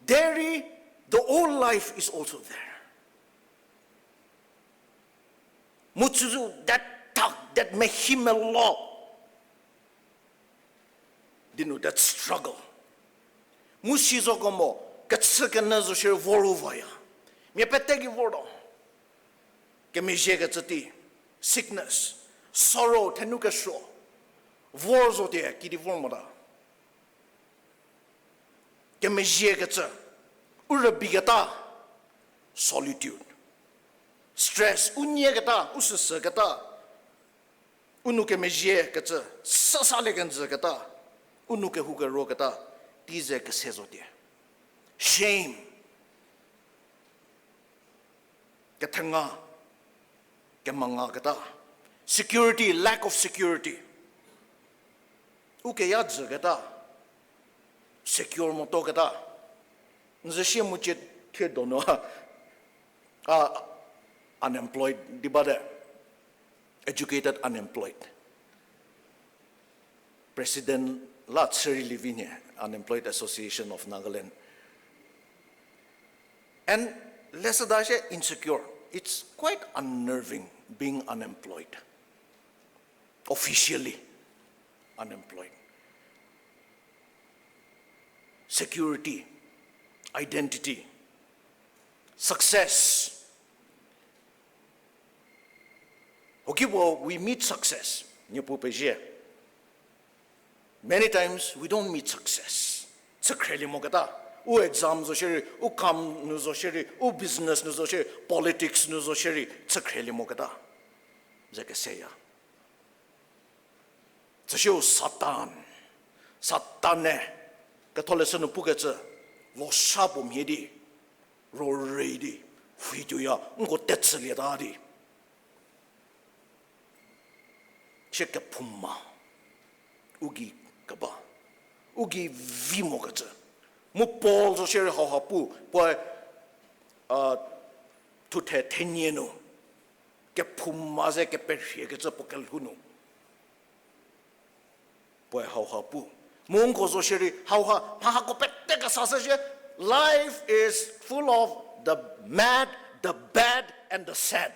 Derei, the old life is also there. Mu tsüzü that tug, that mehimelo. Di nu that struggle. Mu sizoko mo, kechükenyü zo shierei voru vaya. Mia pete ki vortuo. Kemezhiekecü tei, sickness, sorrow, thenu kesuo. Vor zotie, kidi vor mota. Kemezhiekecü, u rübeiketa, solitude. Stress, u nyieketa, u süsüketa, u nou kemezhiekecü, süsalie kenjüketa, u nou kehoukeruoketa, tei ze kese zotie. Shame. Kethenga, kemangaketa. Security, lack of security. U keya jüketa, secure motuoketa. N zü sie mu cie thie donu a, unemployed di bate, educated unemployed. President la chü rei lievi nhie, Unemployed Association of Nagaland. And leshüda shie insecure. It's quite unnerving being unemployed. Officially unemployed. Security, identity, success. Hokipuo we meet success, niepu pezie. Many times we don't meet success. Chü khrielie moketa. U exam zo shierei, u kam nu zo shierei, u business nu zo shierei, politics nu zo shierei, chü khrielie moketa. Ze keseya. Tsüsiu Satan. Satan-e ketholeshü nu pukecü, losha puo mhie di, rorei di, phi tuoya, nko tetsülieta di. Sie kephouma, u gei keba, u gei vi mokecü. Mu Paul zo shierei hauha pu, puoe, a, thuthe thenie nu, kephouma ze keperhiekecü puo kelhou nu. Puoe hauha pu. Mu nko zo shierei hauha, mha hako pete kesa shü shie, life is full of the mad, the bad, and the sad.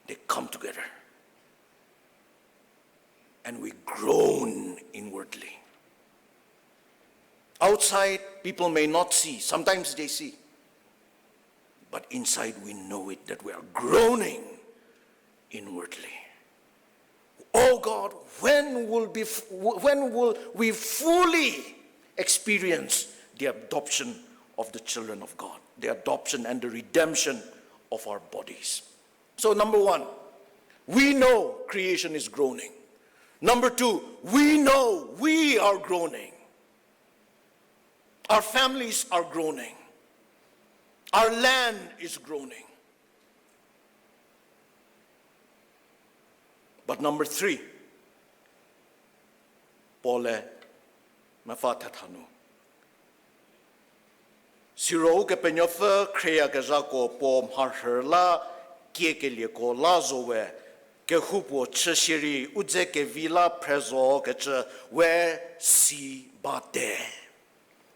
They come together. And we groan inwardly. Outside, people may not see. Sometimes they see. But inside, we know it, that we are groaning inwardly. Oh God, when will be, when will we fully experience the adoption of the children of God, the adoption and the redemption of our bodies? So, number one, we know creation is groaning. Number two, we know we are groaning. Our families are groaning. Our land is groaning. But number three, Paul-e mepfü thetha nu, siro Ukepenuopfü khrieyakezhako puo mharhü la kiekelieko la zo we, kehoupuo chü shierei u dze kevi la phre zo kecü we si bate.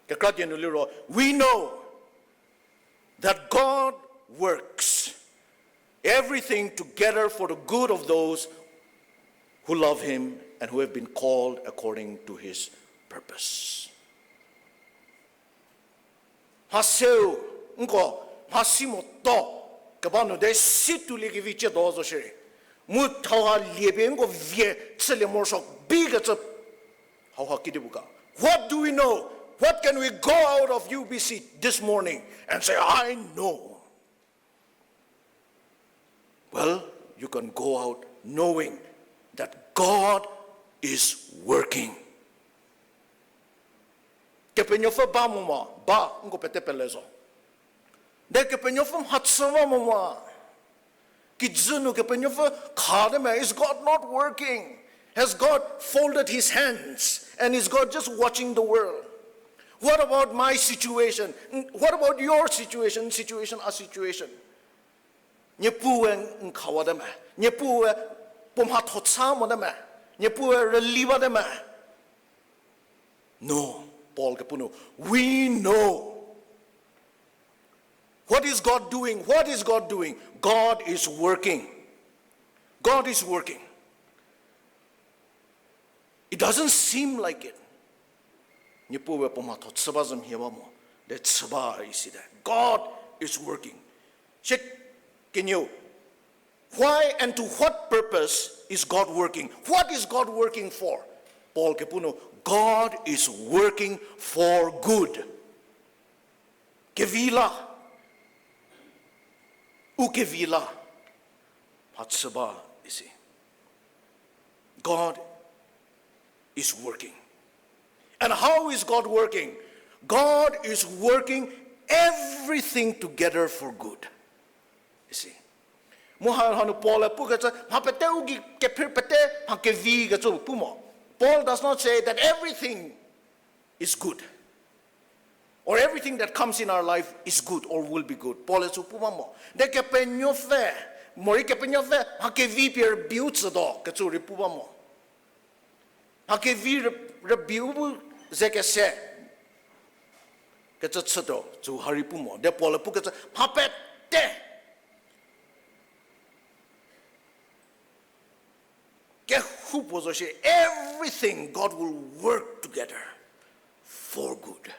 Kekra die nu liro, we know that God works everything together for the good of those who love him and who have been called according to his purpose. Mhaseu, nko, mhasi motuo keba nu de si tuoliekevi chütuo zo shierei, mu thauha lie pie nko vie chülie morosuo bikecü hauha kedipuo ga. What do we know? What can we go out of U B C this morning and say, I know? Well, you can go out knowing that God is working. Kepenuopfü ba mo ma, ba, nko pete pele zo. De Kepenuopfü mhachü ba mo ma. Kijü nu Kepenuopfü khate me, is God not working? Has God folded his hands and is God just watching the world? What about my situation? What about your situation? Situation, our situation. Niepuue n khawate me, Niepuue puo mhatho cha mote me, Niepuue rüli bate me. No, Paul kepu nu, we know. What is God doing? What is God doing? God is working. God is working. It doesn't seem like it. Niepuue puo mhatho chü ba zhü mhie ba mo, de chü ba isi te. God is working. Shie kenieu, why and to what purpose is God working? What is God working for? Paul kepu nu, God is working for good. Kevi la, u kevi la, mha chü ba isi. God is working. And how is God working? God is working everything together for good. You see? Mu ha hanu Paul-e pukecü, mha pete u gei kephir pete mha kevi kecü pu mo. Paul does not say that everything is good, or everything that comes in our life is good or will be good. Paul-e sü pu ba mo. De Kepenuopfü, morei Kepenuopfü mha kevi pie rübiu tsütuo kecü rei pu ba mo. Mha kevi rü-, rübiu bu ze kese kecü chütuo, sü ha rei pu mo. De Paul-e pukecü, mha pete kehoupuo zo shie, everything God will work together for good.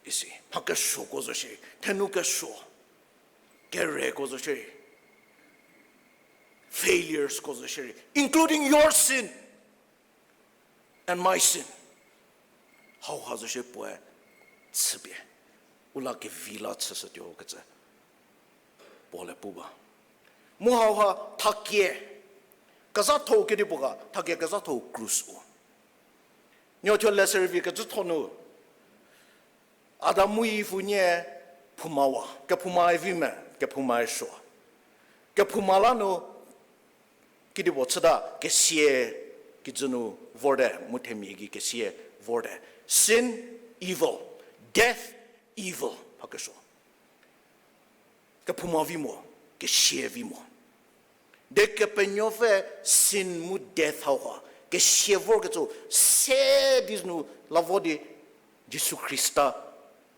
Isi, mha kesuoko zo shie, thenu kesuo, kereko zo shie, failures ko zo shie, including your sin and my sin. Hauha zo shie puoe chüpie, u la kevi la chüshütuo kecü Paul-e pu ba. Mu hauha thakie kezhatho kedipuo ga, thakie kezhatho krus-u. Nuothuo leserüvi kecütho nu, Adam mu Iv unie phoumawa, kephoumae vi me, kephoumae suo. Kephouma la nu, kedipuo chüta kesia kijü nu vorte, mu themia gei kesia vorte. Sin, evil, death, evil, mha kesuo. Kephouma vi mo, kesia vi mo. De Kepenuopfü sin mu death hauha kesia vorkecü se di nu la vo di Jisu Khrista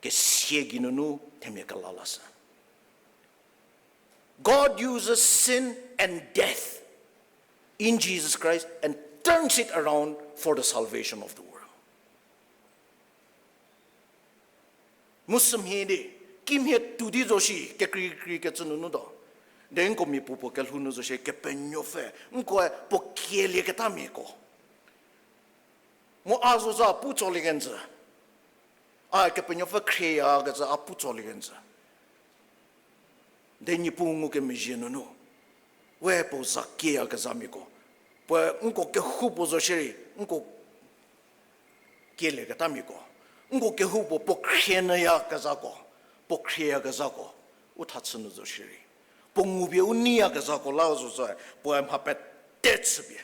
kesia geinunu themia kela lashü. God uses sin and death in Jesus Christ and turns it around for the salvation of the world. Mu sümhie di, kimhie tuo di zo shi, kekreikrei kecü nunu tuo. De nko mia puo puo kelhou nu zo shie Kepenuopfü, nkoe puo kielieketa miako. Mu a zo za pu tsolie kenjü. A Kepenuopfü khrieyakecü a pu tsolie kenjü. De Niepuu ngukemezhie nunu, we puo za kieyakezhamiako. Puoe nko kehoupuo zo shierei, nko kielieketamiako. Nko kehoupuo puo khrienyüyakezhako, puo khrieyakezhako, u thachü nu zo shierei. Puo ngupie u neiyakezhako la zo zoe, puoe mha pete chüpie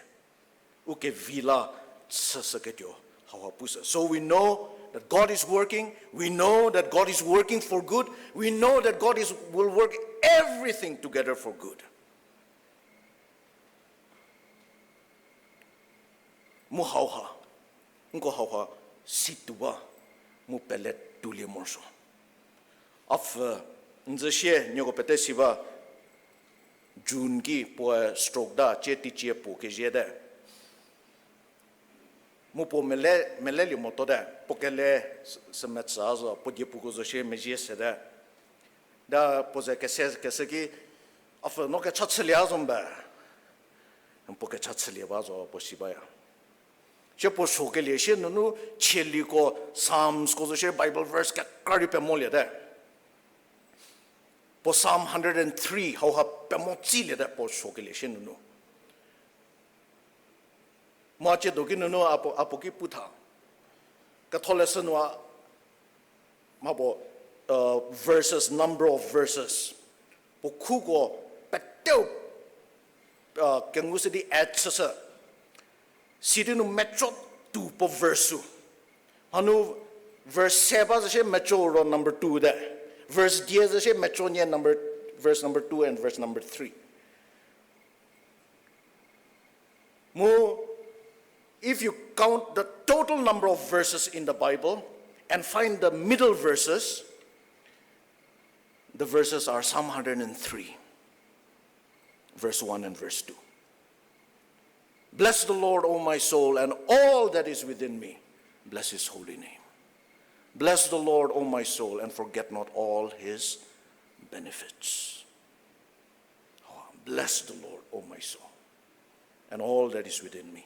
u kevi la chüshüketuo hauha pushü. So we know that God is working. We know that God is working for good. We know that God is, will work everything together for good. Mu hauha, nko hauha si tuo ba, mu pele tuolie morosuo. Apfü, n zü sie nieko pete si ba, June ki puoe stroke ta, cie teicie puo keziete. Mu puo mele, melelie motote, puo kele s-, semetsü a zo, puo diepuko zo shie mezhie sete. Ta puo ze kese, kese ki, apfü no kecha chülie a zo mbe. Puo kecha chülie ba zo, puo si baya. Sie puo suokelie sie nunu chieliko, Psalmsko zo shie Bible verse kekra rei pemoliete. Puo Psalm hundred and three hauha pemo tsiliete puo suokelie sie nunu. Mu a tsiedo ki nunu a puo, a puo ki pu tha. Ketholeshü nu a, mha puo, uh, verses, number of verses. Puo khuko teu, uh, kengu se di add chüshü. Sidi nu metso tu puo verse-u. Hanu verse se ba zü shie metso ro number two te. Verse die zü shie metso nie number, verse number two and verse number three. Mu, if you count the total number of verses in the Bible and find the middle verses, the verses are Psalm hundred and three, verse one and verse two. Bless the Lord, O my soul, and all that is within me. Bless his holy name. Bless the Lord, O my soul, and forget not all his benefits. Oh, bless the Lord, O my soul, and all that is within me.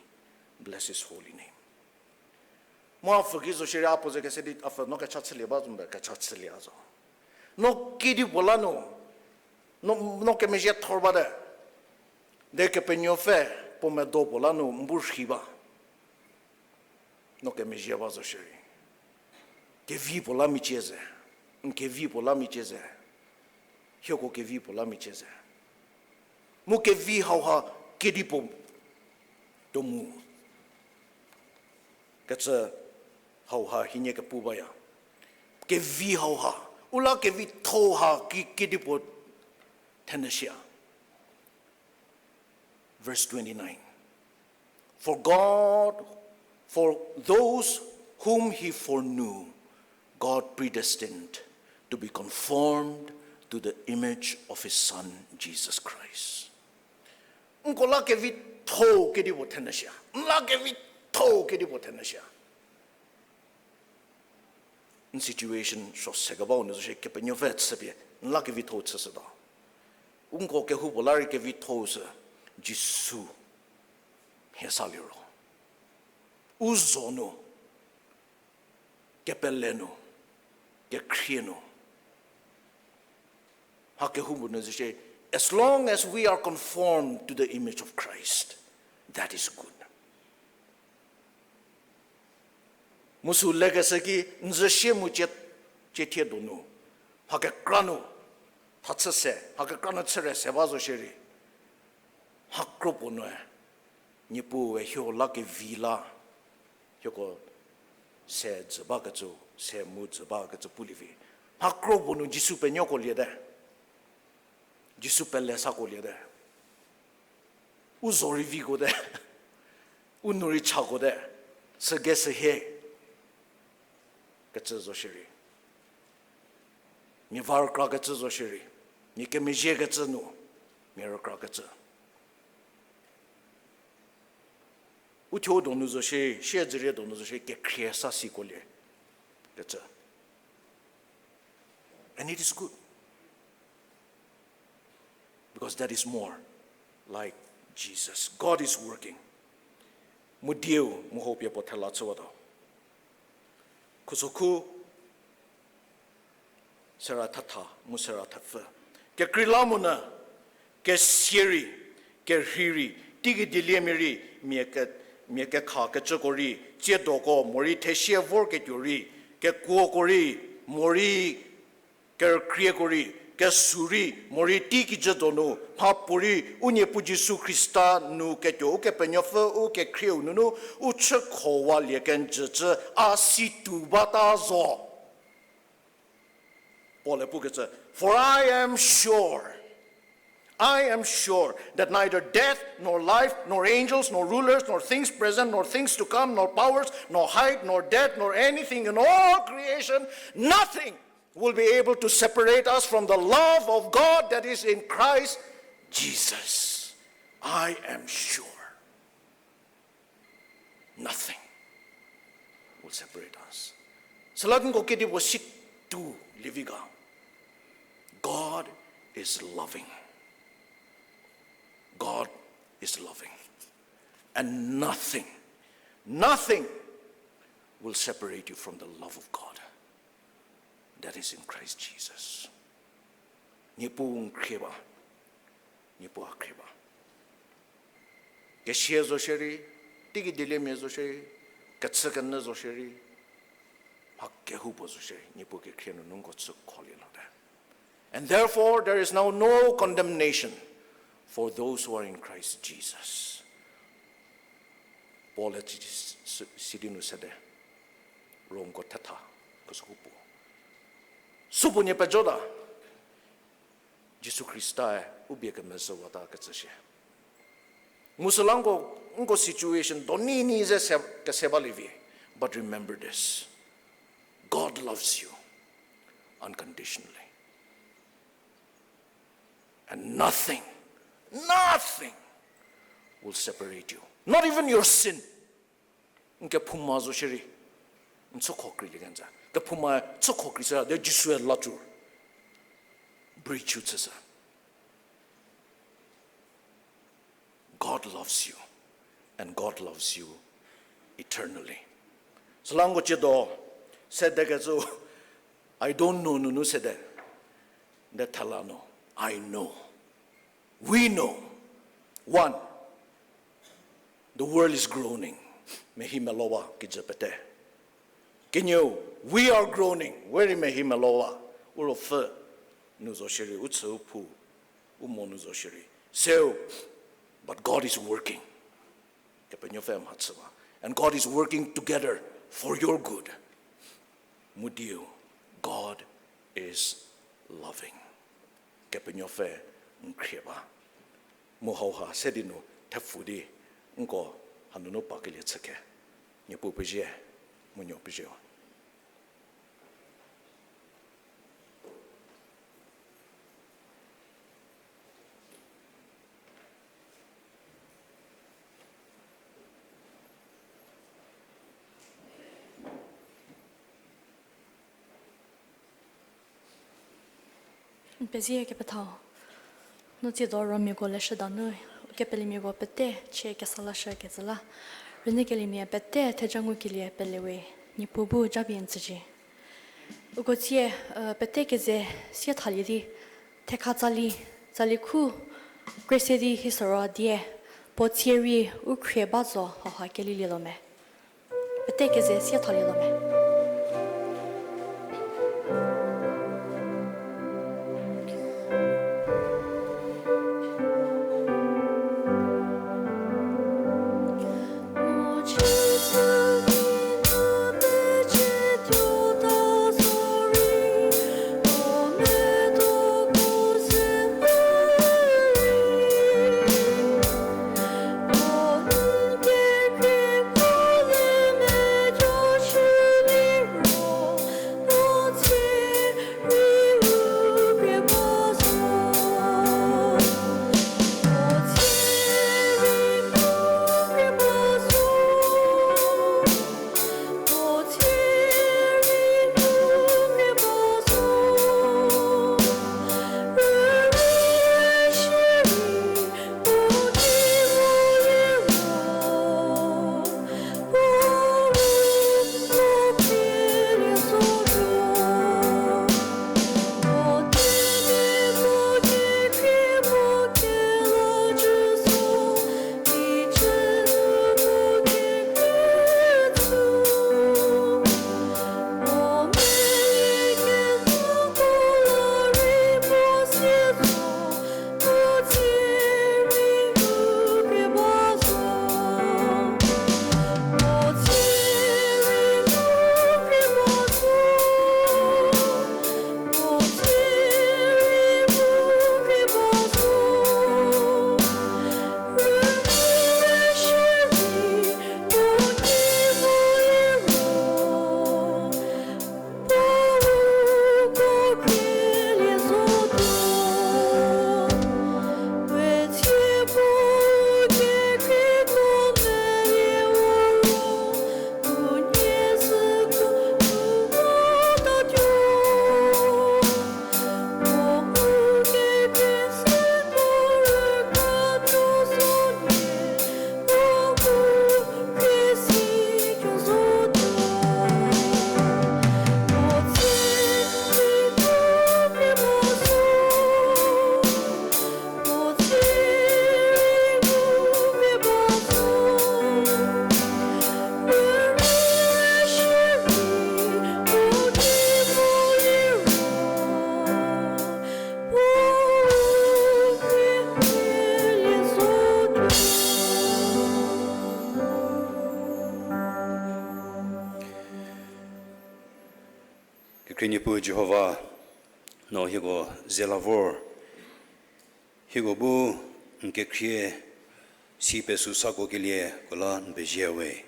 Bless his holy name. Mu a forget zo shierei a puo ze kese di a forget no kecha chülie ba zo mbe, kecha chülie a zo. No kedipuo la nu, no, no kemezhie thor bate. De Kepenuopfü puo medo puo la nu n bu rhi ba. No kemezhie ba zo shierei. Kevi puo la michie ze. N kevi puo la michie ze. Hieko kevi puo la michie ze. Mu kevi hauha kedipuo tuo mu kecü hauha hienie kepu baya. Kevi hauha, u la kevitho ha ki kedipuo thenyüshüya. Verse twenty-nine. For God, for those whom he foreknew, God predestined to be conformed to the image of his Son, Jesus Christ. Nko la kevitho kedipuo thenyüshüya. N la kevitho kedipuo thenyüshüya. N situation suo se kebau nu zo shie Kepenuopfü chüpie n la kevitho chüshütuo. Nko kehoupuo la rei kevitho sü Jisu mhie sa liro. U zo nu, kepele nu, kekhrie nu. Ha kehoupuo nu zo shie, as long as we are conformed to the image of Christ, that is good. Mu sü lekeshü ki n zü sie mu cie, cie thie donu, mha kekra nu, mha chü se, mha kekra nu chüre se ba zo shierei. Mha kropuo nue, Niepuue hieko la kevi la, hieko se dzü bakecü, se mu dzü bakecü pulie vi. Mha kropuo nu Jisu penuoko liete. Jisu pele sako liete. U zo rei viko te. U nu rei chako te. Süge sühie kecü zo shierei. Mia va rükrakecü zo shierei. Mia kemezhiekecü nu. Mia rükrakecü. U thuo donu zo shie, sie dzürie donu zo shie, kekhrie sa siko lie kecü. And it is good. Because that is more like Jesus. God is working. Mu dieu, mu hopie puo thela chüwatuo. Khusokhu, sera thatha, mu sera thapfü. Kekreilamonyü, kesie rei, kerhei rei, teiki dieliemia rei, mia ke, mia kekha kecüko rei, tsiedoko morei thesie vorketuo rei, kekuoko rei, morei kerükrieko rei, kesu rei, morei teikijü donu, mhapuorei, u Niepuu Jisu Khrista nu ketuo, Ukepenuopfü u kekhrieu nunu, u chükhowalie kenjücü, a si tuo bata zo. Paul-e pukecü, For I am sure, I am sure that neither death, nor life, nor angels, nor rulers, nor things present, nor things to come, nor powers, nor height, nor depth, nor anything in all creation, nothing will be able to separate us from the love of God that is in Christ Jesus. I am sure. Nothing will separate us. Süla nko kedipuo si tuo lievi ga. God is loving. God is loving. And nothing, nothing will separate you from the love of God that is in Christ Jesus. Niepuu n khrie ba, Niepuu a khrie ba. Kesie zo shierei, teiki dieliemia zo shierei, kechükenyü zo shierei, mha kehoupuo zo shierei, Niepuu kekhrie nunu nko chü kholie late. And therefore, there is now no condemnation For those who are in Christ Jesus. Paul-e sidi nu sede, Romko thetha, khusoku puo. Supuonie pejota, Jisu Khrista-e u bie kemezhüwata kecü shie. Mu süla nko, nko situation do ni ni ze se, kese balie vi. But remember this, God loves you unconditionally. And nothing, nothing will separate you. Not even your sin. N kephouma zo shierei, n chükho kreilie kenjü. Kephouma chükho krei sü, de Jisue la cü, bri chü chüshü. God loves you, and God loves you eternally. Süla nko ciedo, sedekecü, I don't know nunu sede, de thela nu, I know. We know. One, the world is groaning. Mehi melowa kijü pete. Kenieu, we are groaning. We rei mehi melowa. U ruopfü nu zo shierei, u chü u phu, u mo nu zo shierei. So, but God is working. Kepenuopfü mhachüwa. And God is working together for your good. Mu diu, God is loving. Kepenuopfü n khrie ba. Mu hauha se di nu thepfü di nko hanunu pakelie chüke. Niepuu pezie, mu nuo peziewa. N pezie kepethau. No tsiedo Romiako leshüda nu, kepelemiako pete chie kesa lashükecü la, rünyükeliemia pete theja ngukelie pelewe, Niepuu bu japie n tsücie. Uko tsie, pete keze sie thalie di, thekha tsali, tsali khu, kre se di hisoro die, puo tsie rei u khrie ba zo hauha kelilietuo me. Pete keze sie thalietuo me. Khrie Niepuu Jihova, no hieko ze la vor, hieko bu n kekhrie si pesü sakuo kelieko la n pezie we.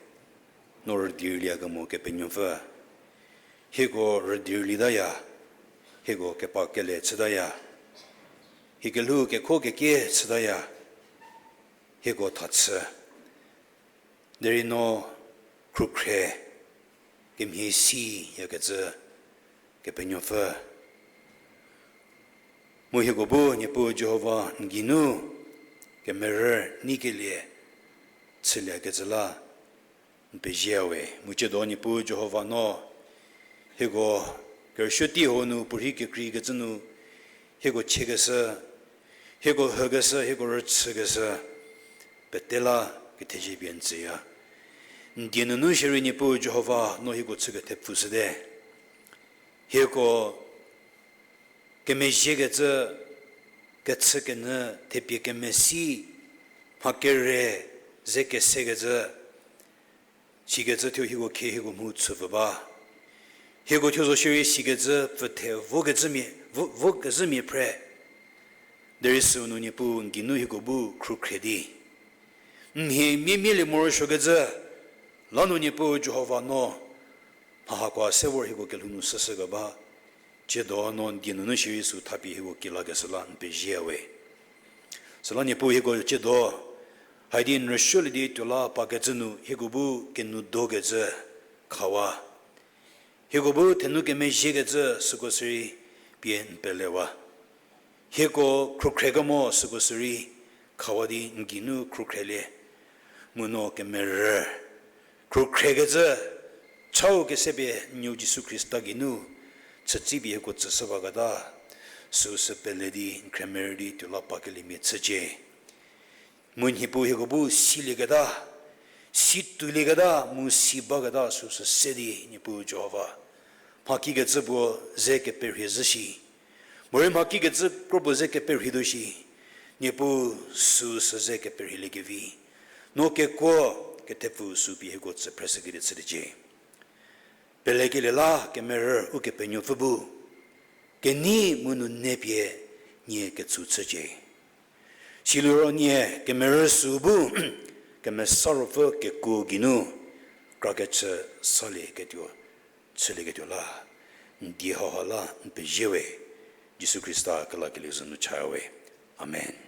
No rüdi rüliekemo Kepenuopfü, hieko rüdi rülitaya, hieko kepa kele chütaya, hie kelhou kekho kekie chütaya, hieko thachü. Derei no khrükhrie kemhie siyakecü Kepenuopfü, mu hieko bu Niepuu Jihova n geinu kemerü neikelie chüliekecü la n pezie we. Mu tsiedo Niepuu Jihova no hieko kerüsuo tei hau nu puorhi kekreikecü nu hieko chiekeshü, hieko hükeshü, hieko rüchükeshü pete la kethezie pie n tsüya. N die nunu shierei Niepuu Jihova no hieko chü kethepfushüte. Hieko kemezhiekecü, kechükenyü, thepie kemesi, mha kere ze kesekecü, sikecü thuo hieko khie hieko mhu chüpfü ba. Hieko thuo zo shierei sikecü pfüthe vokecümia, vo-, vokecümia phre. Derei süu nu Niepuu n geinu hieko bu khrükhrie di n mhie miemielie morosuokecü la nu Niepuu Jihova no mha hakoa se vor hieko kelhou nu süshükeba. Tsiedo no n die nunu shierei süu thapie hieko kelakeshü la n pezie we. Süla Niepuu hieko tsiedo haidi n rüsuolie di tuo la pakecü nu hieko bu kenoudokecü khawa, hieko bu thenu kemezhiekecü süko sürei pie n pelewa. Hieko khrükhriekemo süko sürei khawa di n geinu khrükhrielie. Mu no kemerü khrükhriekecü chau kesepie n nuo Jisu Khrista geinu chütsipie hieko tsüshüwaketa, süu sü pele di n khremerü di tuo la pakeliemia chücie. Mu Niepuu hieko bu silieketa, si toulieketa mu si baketa süu sü se di Niepuu Jihova, mha kikecü puo ze keperhie zhü shi, morei mha kikecü kro puo ze keperhie tuo shi, Niepuu süu sü ze keperhieliekevi no kekuo kethepfu süu pie hieko tsü phreshükelie chüliecie. Pelekelie la kemerü Ukepenuopfü bu kenei mu nunepie nie ketsu chücie. Siliro nie kemerü süu bu Kemesa Ruopfü kekuo geinu krakechü salieketuo, chülieketuo la n die hauha la n pezie we. Jisu Khrista kelakelieu za nu cha we. Amen.